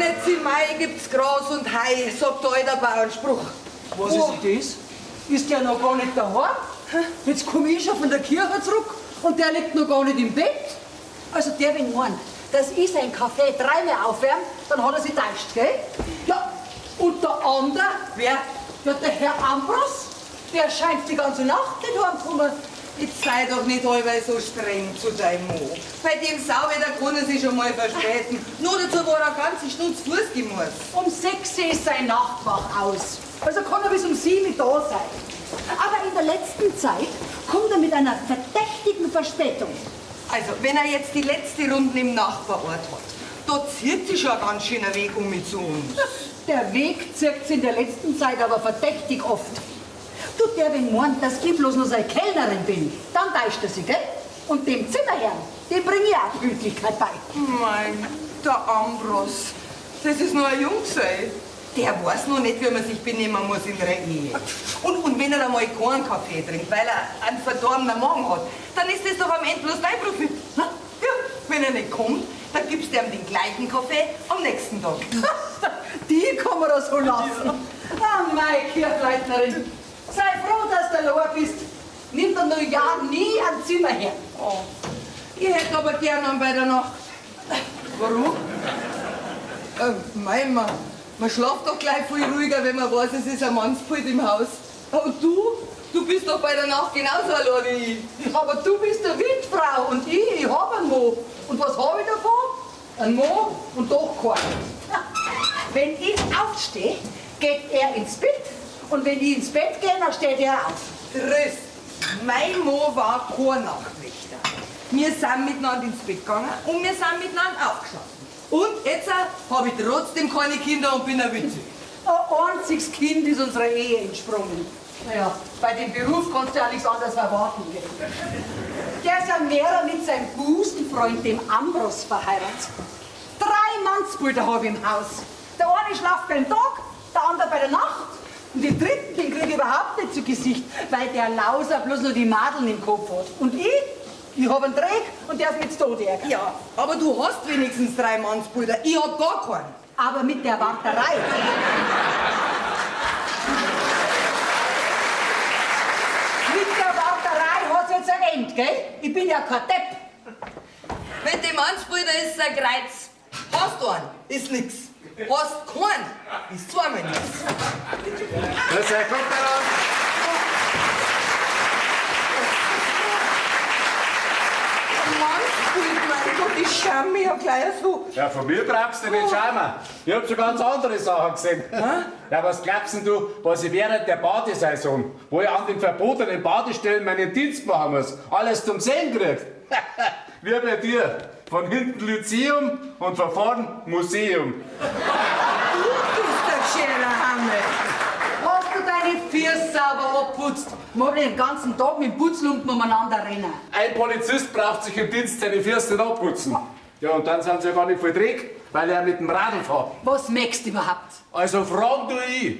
Jetzt im Mai gibt's Gras und Hai, sagt der alter Bauernspruch. Was ist denn das? Ist der noch gar nicht daheim? Jetzt komme ich schon von der Kirche zurück und der liegt noch gar nicht im Bett. Also der, wenn meint, dass ich sein Kaffee dreimal aufwärme, dann hat er sich täuscht, gell? Ja, und der andere, Wer? ja, der Herr Ambros, der scheint die ganze Nacht nicht heimgekommen. Jetzt sei doch nicht allweil so streng zu deinem Mann. Bei dem Sauwetter kann er sich schon mal verspäten. Nur dazu war er eine ganze Stunde zu Fuß gehen muss. Um 6 Uhr ist sein Nachtwach aus. Also kann er bis um 7 Uhr da sein. Aber in der letzten Zeit kommt er mit einer verdächtigen Verspätung. Also, wenn er jetzt die letzte Runde im Nachbarort hat, da zieht sich schon ein ganz schöner Weg um mit zu uns. Der Weg zirkt in der letzten Zeit aber verdächtig oft. Tut der, wenn meint, dass ich bloß noch seine Kellnerin bin, dann täuscht er sich, gell? Und dem Zimmerherrn, dem bringe ich auch Pünktlichkeit bei. Mein, der Ambros, das ist nur ein Junggesell. Der weiß noch nicht, wie man sich benehmen muss in der Ehe. Und wenn er einmal keinen Kaffee trinkt, weil er einen verdorbenen Magen hat, dann ist das doch am Ende bloß dein Profit. Ha? Ja, wenn er nicht kommt, dann gibst du ihm den gleichen Kaffee am nächsten Tag. Die kann man doch so lassen. Ah, mei, Kirchleitnerin, sei froh, dass du allein bist. Nimm dir nur ja nie ein Zimmer her. Oh, ich hätte aber gern einen bei der Nacht. Warum? Mei, man schlaft doch gleich viel ruhiger, wenn man weiß, es ist ein Mannspult im Haus. Und du? Du bist doch bei der Nacht genauso allein wie ich. Aber du bist eine Witfrau und ich hab einen Mo. Und was hab ich davon? Ein Mo und doch keinen. Wenn ich aufstehe, geht er ins Bett. Und wenn ich ins Bett gehe, dann steht er auf. Tröst, mein Mo war kein Nachtwächter. Wir sind miteinander ins Bett gegangen und wir sind miteinander aufgestanden. Und jetzt habe ich trotzdem keine Kinder und bin eine Witwe. Ein einziges Kind ist unserer Ehe entsprungen. Naja, bei dem Beruf kannst du ja nichts anderes erwarten. Gell? Der ist ja mehrer mit seinem Busenfreund, dem Ambros, verheiratet. 3 Mannsbilder habe ich im Haus. Der eine schlaft beim Tag, der andere bei der Nacht. Und den dritten, den krieg ich überhaupt nicht zu Gesicht, weil der Lauser bloß nur die Madeln im Kopf hat. Und ich? Ich hab einen Dreck und darf mich zu Tode ärgern. Ja, aber du hast wenigstens 3 Mannsbilder. Ich hab gar keinen. Aber mit der Warterei. Mit der Warterei hat's jetzt ein Ende, gell? Ich bin ja kein Depp. Mit dem Mannsbilder ist es ein Kreuz. Hast du einen, ist nix. Hast keinen, ist zweimal nix. Grüß euch, kommt heran. Mannsbild, mein Gott, ich schäme mich ja gleich so. Ja, von mir brauchst du nicht schämen. Ich hab schon ganz andere Sachen gesehen. Hä? Ja, was glaubst denn du, was ich während der Badesaison, wo ich an den verbotenen Badestellen meinen Dienst machen muss, alles zum Sehen krieg? Wie bei dir. Von hinten Lyzeum und von vorn Museum. Du bist der Schererhammel. Hast du deine Füße sauber abputzt? Mag nicht den ganzen Tag mit dem Putzlumpen umeinander rennen. Ein Polizist braucht sich im Dienst seine Füße nicht abputzen. Ja, und dann sind sie ja gar nicht voll Dreck, weil er mit dem Radl fährt. Was merkst du überhaupt? Also fragen du ich.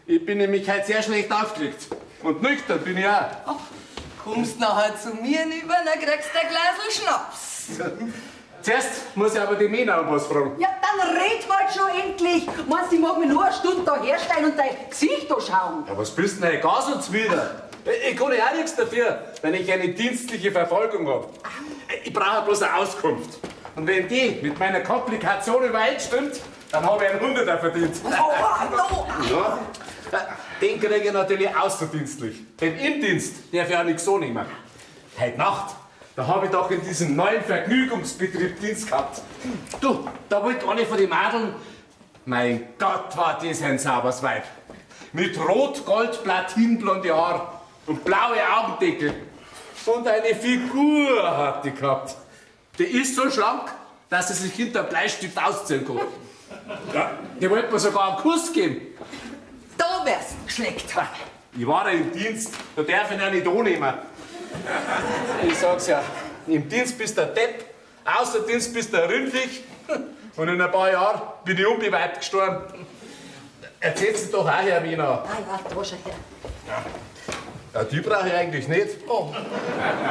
Ich bin nämlich heute sehr schlecht aufgelegt. Und nüchtern bin ich auch. Ach, kommst nachher zu mir hinüber, dann kriegst du ein Glas Schnaps. Zuerst muss ich aber die Mena um was fragen. Ja, dann red halt schon endlich. Meinst du, ich mag mich nur eine Stunde da herstellen und dein Gesicht da schauen? Ja, was bist denn heute gar so zuwider? Ich kann ja auch nichts dafür, wenn ich eine dienstliche Verfolgung hab. Ich brauche bloß eine Auskunft. Und wenn die mit meiner Komplikation übereinstimmt, dann habe ich einen Hunderter verdient. Oh, oh, oh. Ja. Den kriege ich natürlich außerdienstlich. Denn im Dienst darf ich auch nichts so nehmen. Heute Nacht, da habe ich doch in diesem neuen Vergnügungsbetrieb Dienst gehabt. Du, da wollte eine von den Madeln. Mein Gott, war das ein sauberes Weib. Mit rot, gold, platinblonde Haar und blaue Augendeckel. Und eine Figur hat die gehabt. Die ist so schlank, dass sie sich hinter dem Bleistift ausziehen kann. Ja, die wollte mir sogar einen Kuss geben. Da wär's geschleckt. Ich war ja im Dienst, da darf ich ihn ja nicht annehmen. Ich sag's ja, im Dienst bist du der Depp, außer Dienst bist du der Rindviech. Und in ein paar Jahren bin ich unbeweibt gestorben. Erzähl's doch auch, Herr Wiener. Ah ja, da schau her. Ja. Ja, die brauche ich eigentlich nicht. Oh.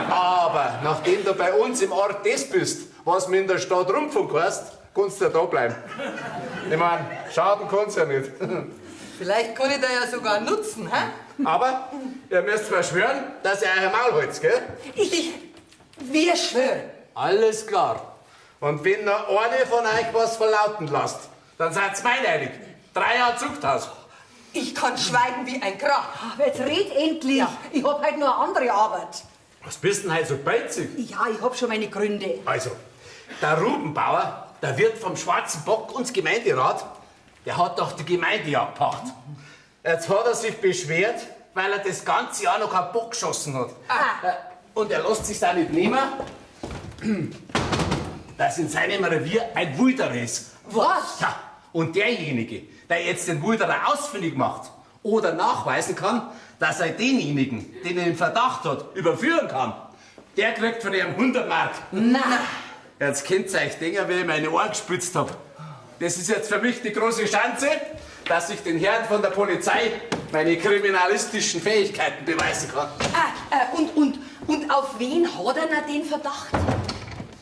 Aber nachdem du bei uns im Ort das bist, was mir in der Stadt Rundfunk heißt, kannst du ja da bleiben. Ich mein, schaden kann's ja nicht. Vielleicht kann ich da ja sogar nutzen, hä? Aber ihr müsst mir schwören, dass ihr euer Maul haltet, gell? Wir schwören. Alles klar. Und wenn noch eine von euch was verlauten lasst, dann seid's meineidig. 3 Jahre Zuchthaus. Ich kann schweigen wie ein Grab. Aber jetzt red endlich. Ich hab halt noch eine andere Arbeit. Was bist denn heute so beizig? Ja, ich hab schon meine Gründe. Also, der Rubenbauer, der Wirt vom Schwarzen Bock und Gemeinderat, der hat doch die Gemeindejagd gepacht. Jetzt hat er sich beschwert, weil er das ganze Jahr noch keinen Bock geschossen hat. Ah. Und er lässt sich's auch nicht nehmen, dass in seinem Revier ein Wilderer ist. Was? Ja, und derjenige, der jetzt den Wilderer ausfindig macht oder nachweisen kann, dass er denjenigen, den er im Verdacht hat, überführen kann, der kriegt von ihm 100 Mark. Na. Jetzt könnt ihr euch denken, wie ich meine Ohren gespitzt hab. Das ist jetzt für mich die große Chance, dass ich den Herren von der Polizei meine kriminalistischen Fähigkeiten beweisen kann. Und auf wen hat er denn den Verdacht?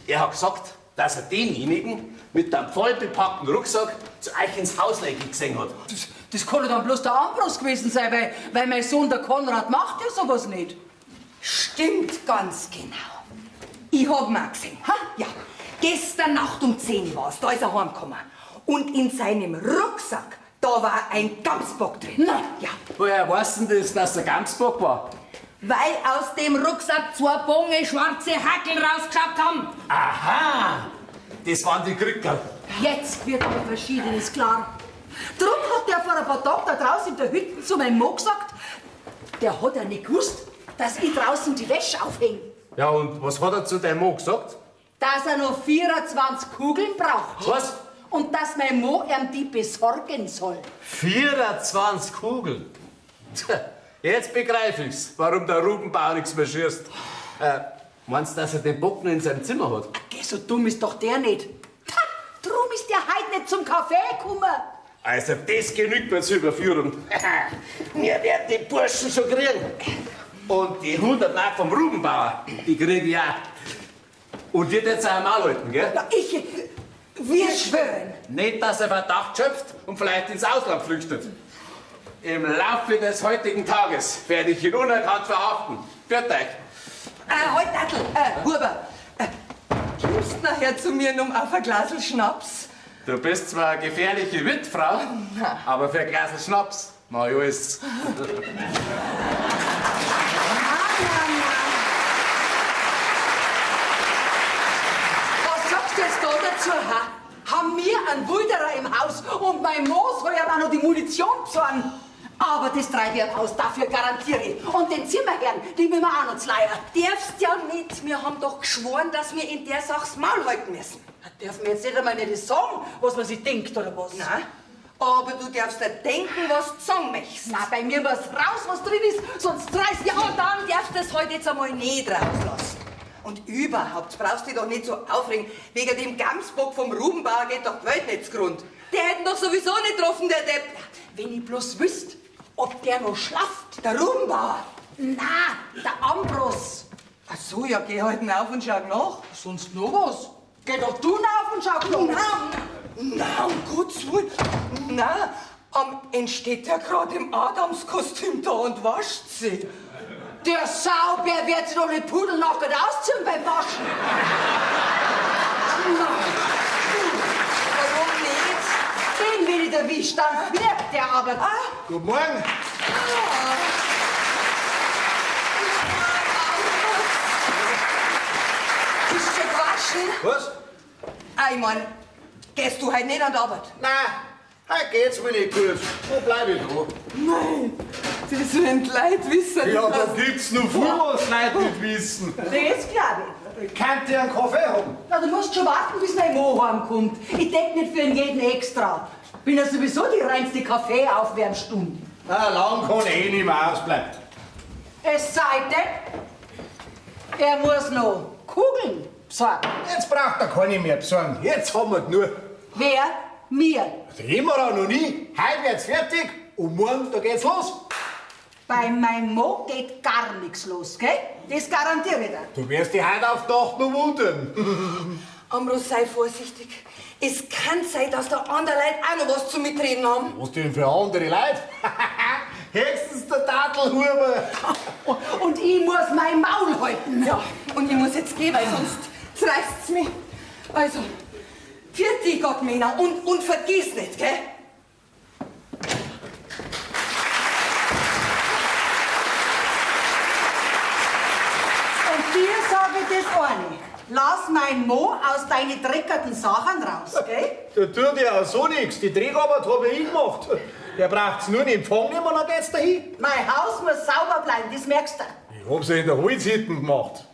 Er hat gesagt, dass er denjenigen mit einem vollbepackten Rucksack zu euch ins Haus gesehen hat. Das kann ja dann bloß der Ambros gewesen sein, weil mein Sohn, der Konrad, macht ja sowas nicht. Stimmt ganz genau. Ich hab ihn auch gesehen. Ha? Ja. Gestern Nacht um 10 war's, da ist er heimgekommen. Und in seinem Rucksack, da war ein Gamsbock drin. Na. Ja. Woher weißt denn das, dass der Gamsbock war? Weil aus dem Rucksack 2 Bonge schwarze Hackel rausgeschaut haben. Aha, das waren die Krücker. Jetzt wird mir Verschiedenes klar. Drum hat der vor ein paar Tagen da draußen in der Hütte zu meinem Mo gesagt, der hat ja nicht gewusst, dass ich draußen die Wäsche aufhänge. Ja, und was hat er zu deinem Mo gesagt? Dass er noch 24 Kugeln braucht. Was? Und dass mein Mo ihm die besorgen soll. 24 Kugeln? Tja, jetzt begreif ich's, warum der Rubenbauer nichts mehr schießt. Meinst du, dass er den Bock noch in seinem Zimmer hat? Geh, so dumm ist doch der nicht. Ha, drum ist der heute nicht zum Kaffee gekommen. Also, das genügt mir zur Überführung. Wir werden die Burschen schon kriegen. Und die 100 Mark vom Rubenbauer, die krieg ich auch. Und wird jetzt auch einmal halten, gell? Ja, wir schwören. Nicht, dass er Verdacht schöpft und vielleicht ins Ausland flüchtet. Im Laufe des heutigen Tages werde ich ihn unerkannt verhaften. Pfiat euch. Halt, Dattel, Huber, kommst nachher zu mir um auf ein Glasl Schnaps? Du bist zwar eine gefährliche Witfrau, aber für ein Glasl Schnaps mach ich alles. Was sagst du jetzt da dazu, ha? Haben wir einen Wilderer im Haus und mein Mo soll ja auch noch die Munition besorgen. Aber das treibe ich aus, dafür garantiere ich. Und den Zimmerherrn, den will wir auch noch leiern. Darfst ja nicht. Wir haben doch geschworen, dass wir in der Sache das Maul halten müssen. Da dürfen wir jetzt nicht einmal nicht sagen, was man sich denkt, oder was? Nein, aber du darfst nicht denken, was du sagen möchtest. Na, bei mir muss raus, was drin ist, sonst reißt Ja, und dann darfst du es heute jetzt einmal nicht rauslassen. Und überhaupt brauchst du dich doch nicht so aufregen. Wegen dem Gamsbock vom Rubenbauer geht doch die Welt nicht zugrund. Der hätten doch sowieso nicht getroffen, der Depp. Wenn ich bloß wüsste, ob der noch schlaft. Der Rubenbauer? Na, der Ambros. Ach so, ja, geh halt auf und schau nach. Sonst noch was? Geh doch du auf und schau nach. Na, na, um Gottes Willen. Na, am entsteht ja grad im Adamskostüm da und wascht sie. Der Saubär wird sich doch nicht pudelnackert ausziehen beim Waschen. Na, warum nicht? Den, wenn ich erwischt, dann fliegt der aber. Ah. Guten Morgen. Ah. Bist du schon gewaschen? Was? Ah, ich mein, gehst du heute nicht an die Arbeit? Nein, heute geht's mir nicht gut. Wo bleib ich da? Nein, das wenn die Leute wissen. Ja, da gibt's noch viel, was Leute nicht wissen. Das glaub ich. Könnt ihr einen Kaffee haben? Na, du musst schon warten, bis mein Mo heimkommt. Ich denk nicht für jeden extra. Bin ja sowieso die reinste Kaffeeaufwärmstunde. Na, lang kann ich eh nicht mehr ausbleiben. Es sei denn, er muss noch Kugeln besorgen. Jetzt braucht er keine mehr besorgen. Jetzt haben wir genug. Wer? Mir. Das haben wir auch noch nie. Heute wird's fertig und morgen, da geht's los. Bei meinem Mo geht gar nichts los, gell? Das garantiere ich dir. Du wirst dich heute auf die Nacht noch wundern. Ambros, sei vorsichtig. Es kann sein, dass da andere Leute auch noch was zu mitreden haben. Was denn für andere Leute? Höchstens der Tadelhuber. Und ich muss mein Maul halten. Ja, und ich muss jetzt gehen, weil sonst zerreißt's mich. Also, pfiat Gott, Männer, und vergiss nicht, gell? Und dir sag ich das eine. Lass mein Mo aus deinen dreckerten Sachen raus, gell? Da tut ja auch so nichts. Die Dreckarbeit hab ich gemacht. Der braucht's nur in Empfang nehmen, dann geht's dahin. Mein Haus muss sauber bleiben, das merkst du. Ich hab's ja in der Holzhütte gemacht.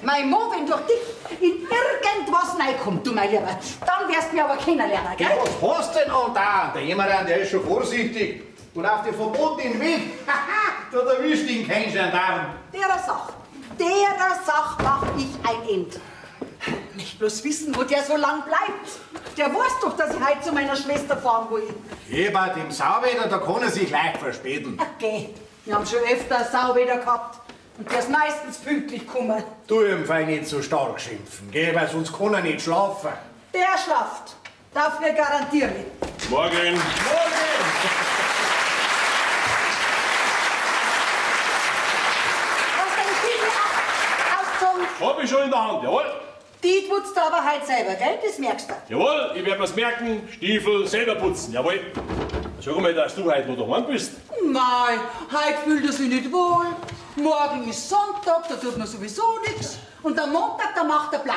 Mein Mo, wenn durch dich in irgendwas reinkommt, du mein Lieber, dann wirst du mich aber kennenlernen, gell? Was hast denn an da? Der Emmeran, der ist schon vorsichtig. Und auf den verbotenen Weg, da erwischt ihn kein Gendarm. Derer Sache mach ich ein End. Nicht bloß wissen, wo der so lang bleibt. Der weiß doch, dass ich heute zu meiner Schwester fahren will. Hier bei dem Sauwetter, da kann er sich leicht verspäten. Okay, wir haben schon öfter Sauwetter gehabt. Und der ist meistens pünktlich gekommen. Du ihm fein nicht so stark schimpfen, gell, weil sonst kann er nicht schlafen. Der schlaft. Dafür garantiere ich. Morgen. Morgen! Hast du deine Stiefel ausgezogen? Hab ich schon in der Hand, jawohl. Die putzt du aber heute selber, gell? Das merkst du. Jawohl, ich werd mir's merken. Stiefel selber putzen, jawohl. Sag mal, dass du heute noch daheim bist. Mei, heute fühlt er sich nicht wohl. Morgen ist Sonntag, da tut man sowieso nichts. Und am Montag, da macht er blau.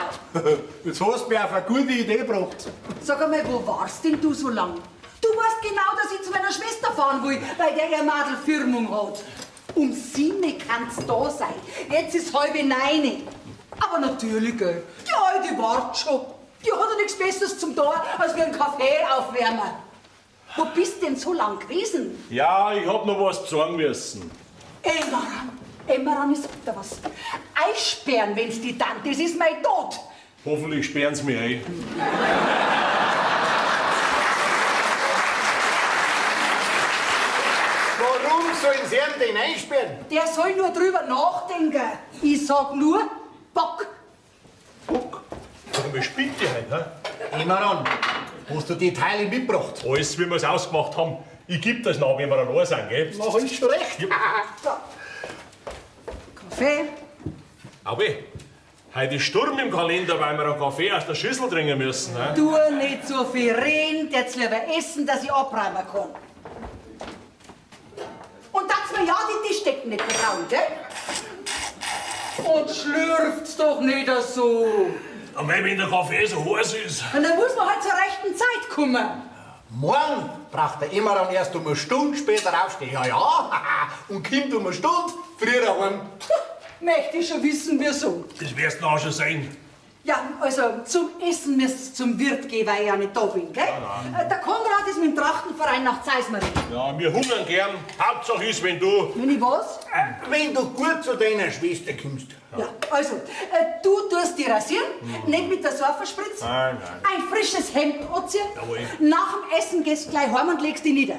Jetzt hast du mich auf eine gute Idee gebracht. Sag einmal, wo warst denn du so lang? Du weißt genau, dass ich zu meiner Schwester fahren will, weil der ihr Madel Firmung hat. Um 7 kann's da sein. Jetzt ist 8:30. Aber natürlich, gell. Die Alte wartet schon. Die hat ja nichts Besseres zum Tor, als wir einen Kaffee aufwärmen. Wo bist denn so lang gewesen? Ja, ich hab noch was besorgen müssen. Emmeran, Emmeran, ich sag dir was. Eissperren, wenn's die Tante ist, ist mein Tod. Hoffentlich sperren sie mich ein. Warum sollen sie ihn denn einsperren? Der soll nur drüber nachdenken. Ich sag nur Bock. Bock? Sag mal, spinnt die heute, hä? Emmeran, hast du die Teile mitgebracht? Alles, wie wir's ausgemacht haben. Ich geb das nach, wenn wir allein sind, gell? Mach ich schon recht. Ja. So. Kaffee. Aber heute ist Sturm im Kalender, weil wir einen Kaffee aus der Schüssel trinken müssen. He? Tu nicht so viel reden, jetzt lieber essen, dass ich abräumen kann. Und dass mir ja die Tischdecken nicht versauen, gell? Und schlürft's doch nicht so. Und wenn der Kaffee so heiß ist. Und dann muss man halt zur rechten Zeit kommen. Morgen braucht der Emmeran erst um eine Stunde später aufstehen. Ja, ja. Und kommt um eine Stunde früher heim. Möchte ich schon wissen, wieso. Das wirst du auch schon sehen. Ja, also zum Essen müsst ihr zum Wirt gehen, weil ich ja nicht da bin, gell? Nein, Der Konrad ist mit dem Trachtenverein nach Zeismaring. Ja, wir hungern gern. Hauptsache ist, wenn du... Wenn ich was? Wenn du gut zu deiner Schwester kommst. Ja, also, du tust die rasieren, nicht mit der Seife spritzen. Nein, nein. Ein frisches Hemd anziehen. Jawohl. Nach dem Essen gehst du gleich heim und legst dich nieder.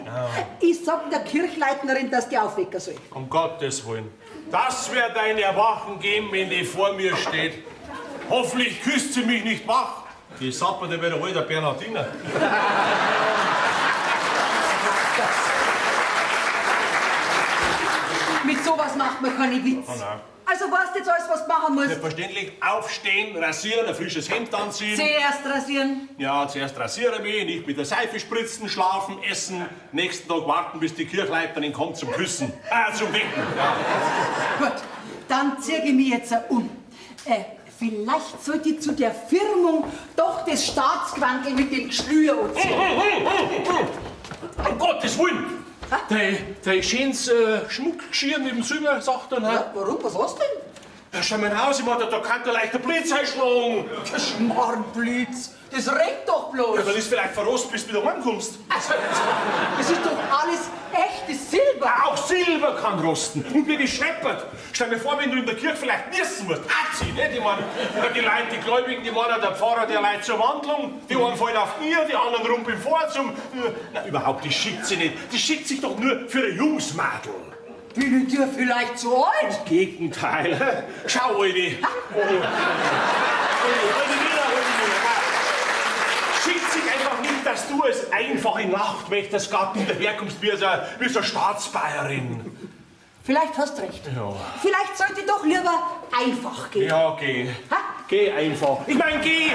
Ich sag der Kirchleitnerin, dass die aufwecken soll. Um Gottes Willen. Das wird ein Erwachen geben, wenn die vor mir steht. Hoffentlich küsst sie mich nicht wach. Die sappert ja wieder alter Bernhardiner. Mit sowas macht man keine Witz. Oh nein. Also weißt du jetzt alles, was du machen musst? Selbstverständlich aufstehen, rasieren, ein frisches Hemd anziehen. Zuerst rasieren. Ja, zuerst rasiere mich, nicht mit der Seife spritzen, schlafen, essen, nächsten Tag warten, bis die Kirchleiterin kommt zum Küssen. Zum Wecken. Ja. Gut, dann zieh ich mich jetzt um. Vielleicht sollte ich zu der Firmung doch das Staatsgewandel mit dem Geschlüer anziehen. Um Gottes Willen! Dein schönes Schmuckgeschirr mit dem Silber, sagt er. Ja, warum? Was hast du denn? Ja, schau mal raus, ich meine, da kann der leichter Blitz einschlagen. Der Schmarrnblitz, das regnet doch bloß. Ja, dann ist vielleicht verrost, bis du wieder heimkommst. Also, das ist doch alles echtes Silber. Auch Silber kann rosten und wird gescheppert. Stell dir vor, wenn du in der Kirche vielleicht niesen musst. Azi, nicht? Ich meine, die Leute, die Gläubigen, die meinen, der Pfarrer, der Leute zur Wandlung, die einen fallen auf die Knie, die anderen rumpeln vor zum... Na, überhaupt, die schickt sich nicht. Die schickt sich doch nur für ein Jungsmadel. Bin ich dir vielleicht zu alt? Im Gegenteil. Schau, Aldi. Aldi, Aldi, wieder, Aldi, wieder. Schickt Dass du als einfache Nachtwächtersgattin daherkommst wie so eine Staatsbayerin. Vielleicht hast du recht. Ja. Vielleicht sollte ich doch lieber einfach gehen. Ja, geh. Ha? Geh einfach. Ich mein, geh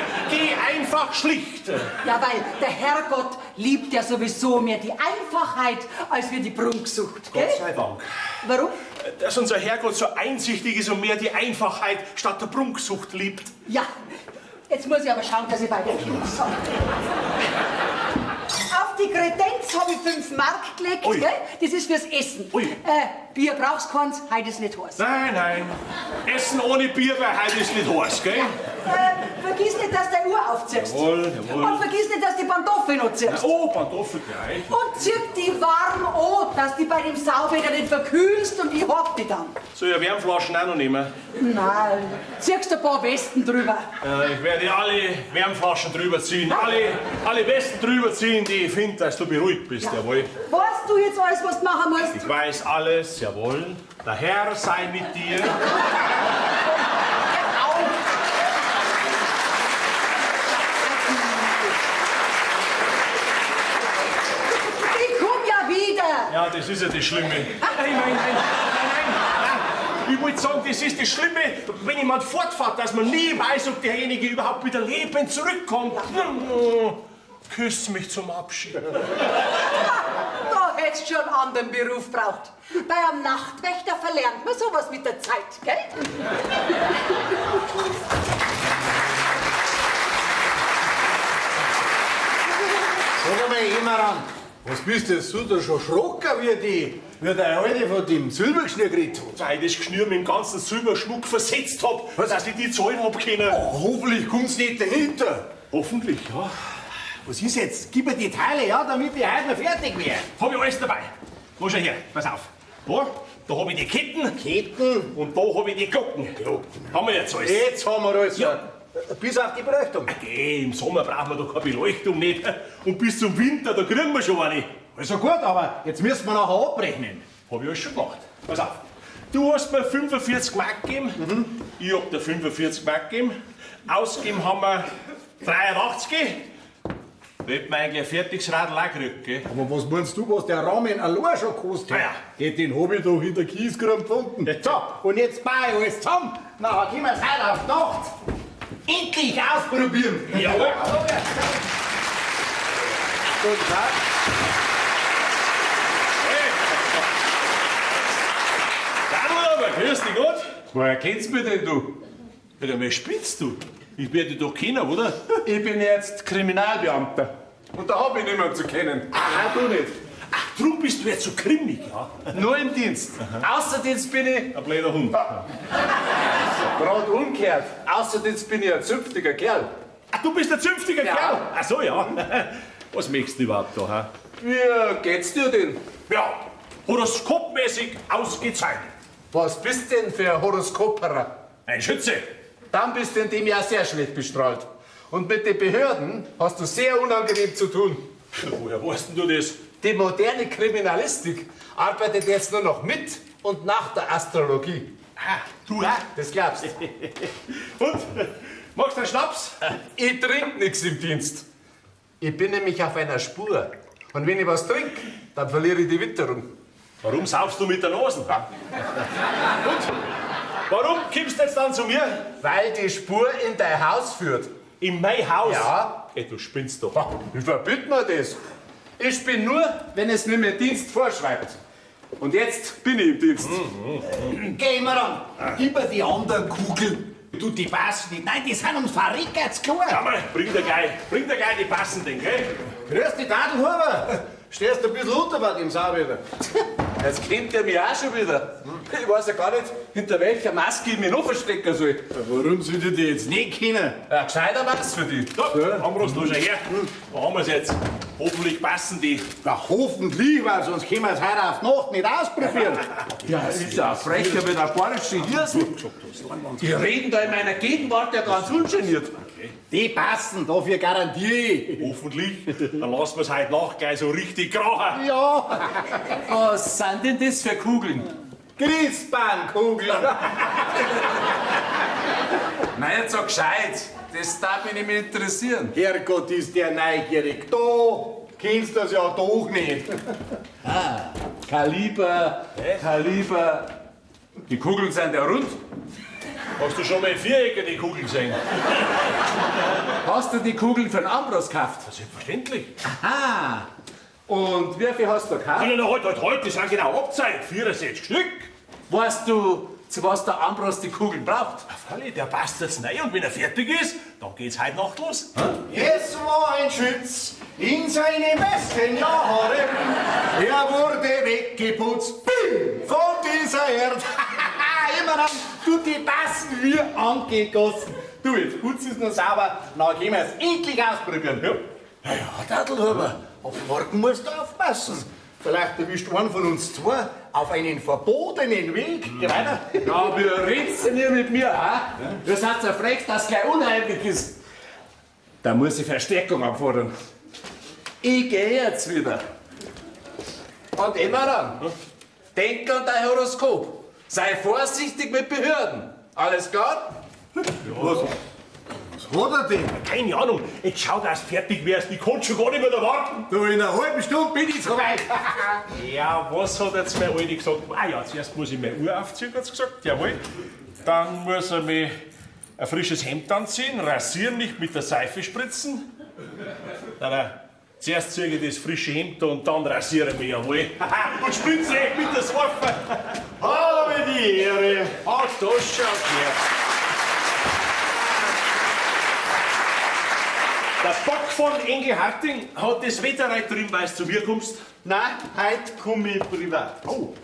einfach schlicht. Ja, weil der Herrgott liebt ja sowieso mehr die Einfachheit, als wir die Prunksucht, gell? Gott sei Dank. Warum? Dass unser Herrgott so einsichtig ist und mehr die Einfachheit statt der Prunksucht liebt. Ja, jetzt muss ich aber schauen, dass ich weiterkomme. So. Auf die Kredenz habe ich 5 Mark gelegt, Ui. gell? Das ist fürs Essen. Ui. Bier brauchst keins, heute ist nicht heiß. Nein, nein. Essen ohne Bier, weil heute ist nicht heiß, gell? Vergiss nicht, dass du deine Uhr aufziehst. Jawohl, jawohl. Und vergiss nicht, dass du die Pantoffeln noch ziehst. Oh, Pantoffel gleich. Und zieh die warm an, dass du bei dem Sauwetter nicht verkühlst und ich hab die dann. Soll ich Wärmflaschen auch noch nehmen? Nein, ziehst ein paar Westen drüber. Ich werde alle Wärmflaschen drüber ziehen, alle Westen drüber ziehen, die ich finde, dass du beruhigt bist, Ja. jawohl. Weißt du jetzt alles, was du machen musst? Ich weiß alles, jawohl. Der Herr sei mit dir. Ich komm ja wieder. Ja, das ist ja das Schlimme. Nein, nein, nein, nein, nein. Ich wollte sagen, das ist das Schlimme, wenn jemand fortfährt, dass man nie weiß, ob derjenige überhaupt wieder lebend zurückkommt. Küss mich zum Abschied. Da hättest du schon einen anderen Beruf braucht. Bei einem Nachtwächter verlernt man sowas mit der Zeit, gell? Sag einmal, Emeran, was bist denn du da schon schrocker wie die, wie der Alte von dem Silbergeschnür geredet hat? Weil ich das Geschnür mit dem ganzen Silberschmuck versetzt hab, dass ich die Zahlen hab können. Oh, hoffentlich kommt's nicht dahinter. Hoffentlich, ja. Was ist jetzt? Gib mir die Teile, ja, damit ich heute noch fertig werde. Hab ich alles dabei. Da schau her, pass auf. Da hab ich die Ketten. Ketten? Und da hab ich die Glocken. Glocken. Haben wir jetzt alles. Jetzt haben wir alles. Ja. Bis auf die Beleuchtung. Okay, im Sommer brauchen wir doch keine Beleuchtung nicht. Und bis zum Winter, da kriegen wir schon eine. Also gut, aber jetzt müssen wir nachher abrechnen. Hab ich alles schon gemacht. Pass auf. Du hast mir 45 Mark gegeben. Mhm. Ich hab dir 45 Mark gegeben. Ausgegeben haben wir 83. Da hätten wir eigentlich ein fertiges Radl auch gekriegt, gell? Aber was meinst du, was der Rahmen allein schon gekostet hat? Ja. Den hab ich doch in der Kiesgrube gefunden. So, und jetzt baue ich alles zusammen. Nachher können wir es heute auf die Nacht endlich ausprobieren. Jawohl. Guten Tag. Hey. Radl, grüß dich Gott. Woher kennst du mich denn, du? Ja, wer spinnst du? Ich werde dich doch kennen, oder? Ich bin jetzt Kriminalbeamter. Und da hab ich niemanden zu kennen. Aha, du nicht. Ach, drum bist du jetzt so grimmig, ja? Nur im Dienst. Außer Dienst bin ich... Ein blöder Hund. Gerade umgekehrt. Außer Dienst bin ich ein zünftiger Kerl. Ach, du bist ein zünftiger Ja. Kerl? Ach so, ja. Was möchtest du überhaupt da, hä? Wie geht's dir denn? Ja, horoskopmäßig ausgezeichnet. Was bist denn für ein Horoskoperer? Ein Schütze. Dann bist du in dem Jahr sehr schlecht bestrahlt. Und mit den Behörden hast du sehr unangenehm zu tun. Woher weißt denn du das? Die moderne Kriminalistik arbeitet jetzt nur noch mit und nach der Astrologie. Ah, du auch? Das glaubst du. Und? Magst du einen Schnaps? Ich trink nix im Dienst. Ich bin nämlich auf einer Spur. Und wenn ich was trink, dann verliere ich die Witterung. Warum saufst du mit der Nase? Und? Warum kommst du jetzt dann zu mir? Weil die Spur in dein Haus führt. In mein Haus? Ja. Ey, du spinnst doch. Wie verbiet man das? Ich bin nur, wenn es mir mein Dienst vorschreibt. Und jetzt bin ich im Dienst. Geh mal ran. Gib mir die anderen Kugeln. Du, die passen nicht. Nein, die sind ums Verrecken zu klar. Schau mal, bring dir gleich die passenden, gell? Grüß dich, Tadelhuber. Stehst ein bisschen unter bei dem Sauwetter. Jetzt kennt er mich auch schon wieder. Ich weiß ja gar nicht, hinter welcher Maske ich mich noch verstecken soll. Warum sollte ich dich jetzt nicht kennen? Ja, gescheiter war's für dich. Da, Ambros, da schau her. Da haben wir's jetzt. Hoffentlich passen die. Na, hoffentlich, weil sonst können wir es heute auf die Nacht nicht ausprobieren. Ja, es ist ja frecher wie der bayerische Hirsen. Die reden da in meiner Gegenwart ja ganz ungeniert. Die passen, dafür garantiere ich. Hoffentlich. Dann lassen wir's heute Nacht gleich so richtig krachen. Ja, Was sind denn das für Kugeln? Christbaumkugeln. Nein, jetzt sag gescheit. Das darf mich nicht interessieren. Herrgott, ist der neugierig. Da kennst du das ja doch nicht. Ah, Kaliber, Kaliber. Die Kugeln sind ja rund. Hast du schon mal viereckige Kugel gesehen? Hast du die Kugeln für den Ambros gekauft? Selbstverständlich. Aha. Und wie viel hast du gekauft? Nein, nein, halt, halt, halt, das sind genau Abzeit. 64 Stück. Weißt du, zu was der Ambros die Kugeln braucht? Freilich, der passt jetzt rein und wenn er fertig ist, dann geht's heute Nacht los. Es war ein Schütz in seinen besten Jahren. Er wurde weggeputzt, bim, von dieser Erde. Immer dann, du, die passen wie angegossen. Du, jetzt putz es noch sauber, dann können wir es endlich ausprobieren. Ja, ja, Dadelhuber, auf morgen musst du aufpassen. Vielleicht erwischt einen von uns zwei auf einen verbotenen Weg. Geh weiter. Ja, wie redst denn ihr mit mir, ha? Ihr seid so frech, dass gleich unheimlich ist. Da muss ich Verstärkung anfordern. Ich gehe jetzt wieder. Und immer dann, denk an dein Horoskop. Sei vorsichtig mit Behörden. Alles klar? Was hat er denn? Keine Ahnung. Jetzt schau, dass du fertig wärst. Ich konnte schon gar nicht mehr erwarten. Du, in einer halben Stunde bin ich soweit. Ja, was hat jetzt mein Alte gesagt? Ah ja, zuerst muss ich meine Uhr aufziehen, hat's gesagt. Jawohl. Dann muss er mir ein frisches Hemd anziehen, rasieren, nicht mit der Seife spritzen. Nein, nein. Zuerst ziehe ich das frische Hemd und dann rasiere ich mich, jawohl. Und spritze echt mit der Seife. Habe die Ehre. Ah, das schaut her. Der Bock von Engel Harting hat das Wetter heute drin, weil du zu mir kommst. Nein, heute komme ich privat. Oh.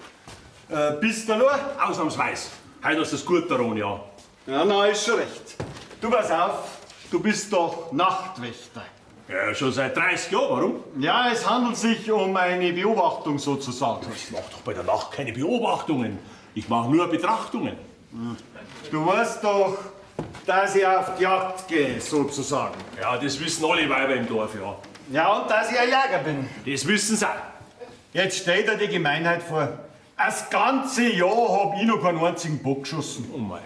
Bist du allein? Ausnahmsweise. Heute hast du es gut daran, ja. Ja, na, ist schon recht. Du, pass auf, du bist doch Nachtwächter. Ja, schon seit 30 Jahren, warum? Ja, es handelt sich um eine Beobachtung sozusagen. Ich mach doch bei der Nacht keine Beobachtungen. Ich mach nur Betrachtungen. Du weißt doch, dass ich auf die Jagd gehe, sozusagen. Ja, das wissen alle Weiber im Dorf, ja. Ja, und dass ich ein Jäger bin. Das wissen sie auch. Jetzt stell dir die Gemeinheit vor. Das ganze Jahr hab ich noch keinen einzigen Bock geschossen. Oh mei.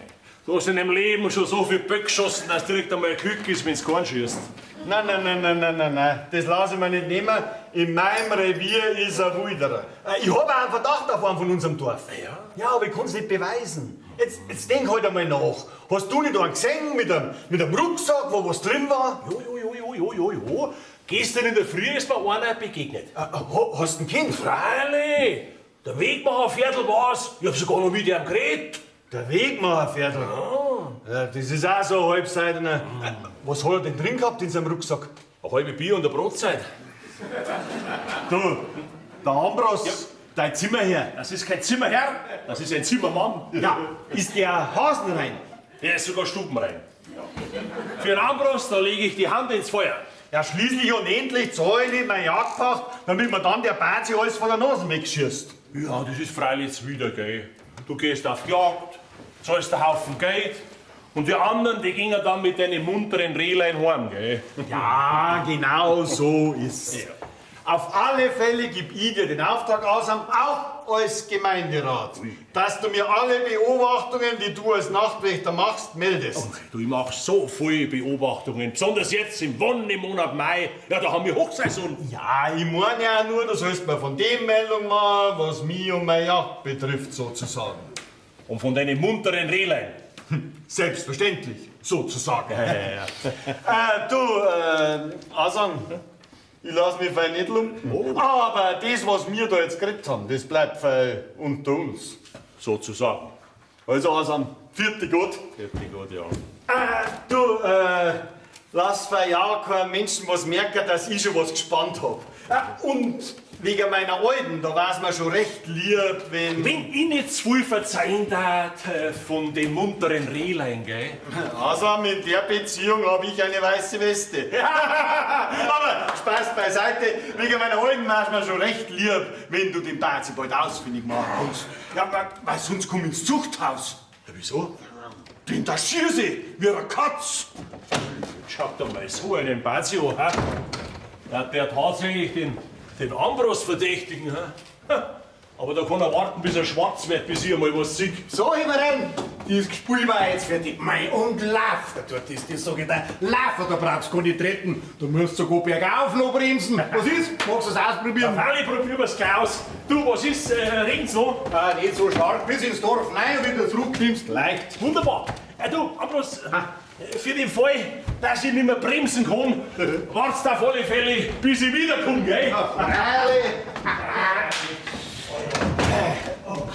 Du hast in deinem Leben schon so viel Böck geschossen, dass direkt einmal ein Glück ist, wenn's keinen schießt. Nein, nein, nein, nein, nein, nein, nein. Das lass ich mir nicht nehmen. In meinem Revier ist ein Wilderer. Ich hab auch einen Verdacht auf einen von unserem Dorf. Ja? Ja, aber ich kann's nicht beweisen. Jetzt denk halt einmal nach. Hast du nicht einen gesehen mit einem Rucksack, wo was drin war? Jo, jo, jo, jo, jo, jo, jo. Gestern in der Früh ist mir einer begegnet. Hast du ein Kind? Freilich. Der Wegmacher-Viertel war's. Ich hab sogar noch mit ihm geredet. Der Wegmacher-Viertel? Ja, das ist auch so ein halbseitener. Was hat er denn drin gehabt in seinem Rucksack? Eine halbe Bier und eine Brotzeit. Du, der Ambros, ja. Dein Zimmerherr. Das ist kein Zimmerherr, das ist ein Zimmermann. Ja, ist der Hasenrein? Der ist sogar stubenrein. Ja. Für den Ambros, da lege ich die Hand ins Feuer. Ja, schließlich und endlich zahle ich nicht meine Jagdpacht, damit mir dann der Bazi alles von der Nase wegschießt. Ja, das ist freilich zuwider, gell. Du gehst auf die Jagd, zahlst einen Haufen Geld und die anderen, die gingen dann mit deinen munteren Rehlein heim, gell? Ja, genau so ist's. Ja. Auf alle Fälle geb ich dir den Auftrag aus, auch als Gemeinderat, dass du mir alle Beobachtungen, die du als Nachtwächter machst, meldest. Okay, du, ich mach so viele Beobachtungen, besonders jetzt im Wonnemonat Mai. Ja, da haben wir Hochsaison. Ja, ich meine ja nur, du sollst mir von dem Meldung machen, was mich und meine Jagd betrifft, sozusagen. Und von deinen munteren Rehlein. Selbstverständlich, sozusagen. Ja, ja, ja. Du, Asang, ich lass mich fein nicht lumpen. Oh. Aber das, was wir da jetzt geredet haben, das bleibt fein unter uns. Sozusagen. Also, Asam, vierte Gott. Vierte Gott, ja. Du, lass fein ja keinem Menschen was merken, dass ich schon was gespannt hab. Und wegen meiner Alten, da war's mir schon recht lieb, wenn... Wenn ich nicht zu viel verzeihen darf von den munteren Rehlein, gell? Also, in der Beziehung hab ich eine weiße Weste. Aber Spaß beiseite, wegen meiner Alten war's mir schon recht lieb, wenn du den Bazi bald ausfindig machen kannst. Ja, weil sonst komm ich ins Zuchthaus. Ja, wieso? Den da schieße ich, wie eine Katz. Schaut doch mal so einen Bazi an, ha? Ja, der tatsächlich den Ambros verdächtigen, ha? Aber da kann er warten, bis er schwarz wird, bis ich einmal was sehe. So, immer rein. Das Gespül war jetzt fertig. Mei, und lauf, da tut das, das sag ich dir. Lauf, da brauchst du gar nicht treten. Du musst sogar bergauf noch bremsen. Was ist? Magst du das ausprobieren? Ja, freilich probieren wir's gleich aus. Du, was ist? Regnet's noch? Ah, nicht so stark. Bis ins Dorf rein und wieder zurückkommst, leicht. Wunderbar. Du, Ambros, für den Fall, dass ich nicht mehr bremsen kann, wartest auf alle Fälle, bis ich wiederkomme, gell? Ja, freilich.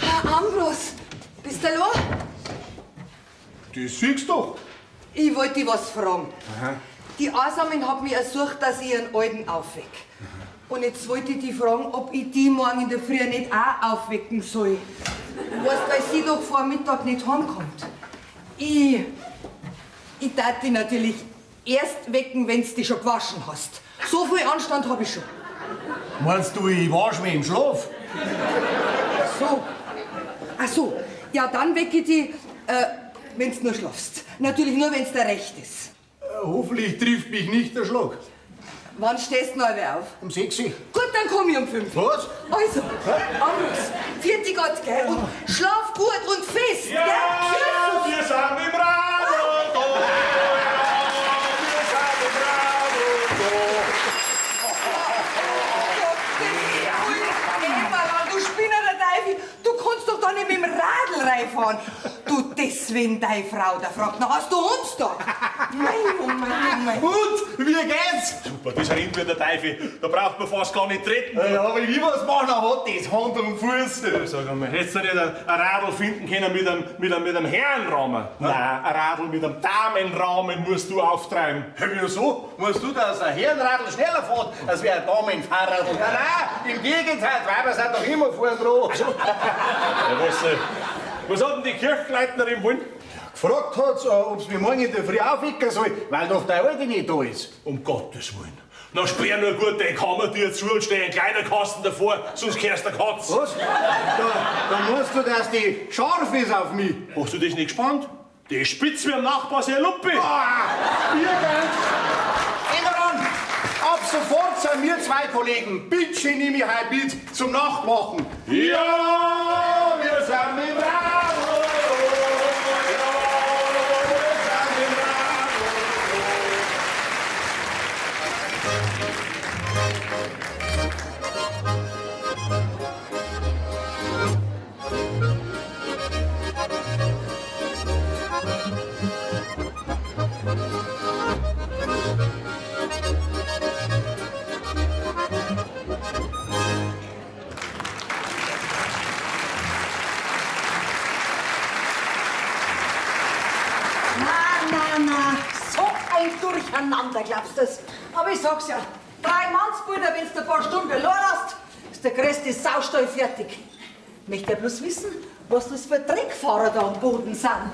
Herr Ambros, bist du allein? Das siehst du doch. Ich wollte dich was fragen. Aha. Die Asamin hat mich ersucht, dass ich ihren Alten aufweck. Und jetzt wollte ich dich fragen, ob ich die morgen in der Früh nicht auch aufwecken soll. Weißt, weil sie doch vor Mittag nicht heimkommt. Ich darf dich natürlich erst wecken, wenn du dich schon gewaschen hast. So viel Anstand hab ich schon. Meinst du, ich wasch mich im Schlaf? So. Ach so. Ja, dann wecke ich dich, wenn du nur schlafst. Natürlich nur, wenn's dir recht ist. Hoffentlich trifft mich nicht der Schlag. Wann stehst du neu auf? Um 6 Uhr. Gut, dann komm ich um 5. Was? Also, Ambros, vierte Gott, gell? Und schlaf gut und fest, ja, gell? Wir sind im Radl da. Wir sind im Radl da. Du Spinner der Teufel, du kannst doch da nicht mit dem Radl reinfahren. Du, deswegen deine Frau, da fragt, na hast du uns da? Mei, oh mei, oh mei. Und, wie geht's? Super, das rennt wie der Teufel. Da braucht man fast gar nicht treten. Ja, aber wie was machen, hat das Hand und Fuß. Sag einmal, hättest du nicht ein Radl finden können mit einem Herrenrahmen? Nein, ein Radl mit einem Damenrahmen musst du auftreiben. Ja, wieso? Musst du, dass ein Herrenradl schneller fährt, als wäre ein Damenfahrradl? Nein, nein, im Gegenteil, die Weiber sind doch immer vorn dran. Also, ja, was hat denn die Kirchleitnerin wollen? Gefragt hat, ob sie mich morgen in der Früh aufwecken soll, weil doch der Alte nicht da ist. Um Gottes Willen. Na, sperr nur gut deine Kammertür zu und steh einen Kleiderkasten davor, sonst kehrst du der Katz. Was? Da meinst du, dass die scharf ist auf mich? Hast du das nicht gespannt? Die spitzt mir am Nachbar seine Luppe. Ah, ihr ganz. Immer ran. Ab sofort sind wir zwei Kollegen. Bitte nehme ich heute mit zum Nachtwachen. Ja, wir sind im Radl. Durcheinander, glaubst du das? Aber ich sag's ja, 3 Mannsbrüder, wenn's du ein paar Stunden verloren hast, ist der größte Saustall fertig. Möchte ja bloß wissen, was das für Dreckfahrer da am Boden sind.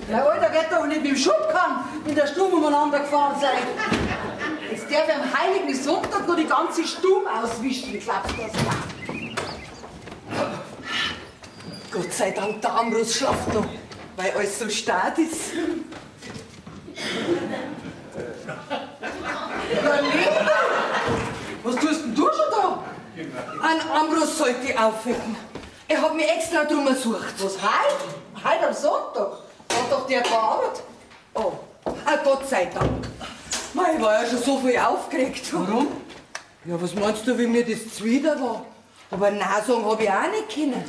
Der Alter wird doch nicht mit dem Schubkarren in der Stube umeinander gefahren sein. Jetzt darf ich am Heiligen Sonntag noch die ganze Stube auswischen, glaubst du das? Ja. Gott sei Dank, der Ambros schlaft noch, weil alles so stark ist. Ja, Lena, was tust denn du schon da? Ein Ambros sollte ich aufwecken. Er hat mich extra drum ersucht. Was, heute? Heute am Sonntag? Hat doch der keine Arbeit. Oh, ah, Gott sei Dank. Mei, ich war ja schon so viel aufgeregt. Warum? Ja, was meinst du, wie mir das zuwider war? Aber nein sagen hab ich auch nicht können.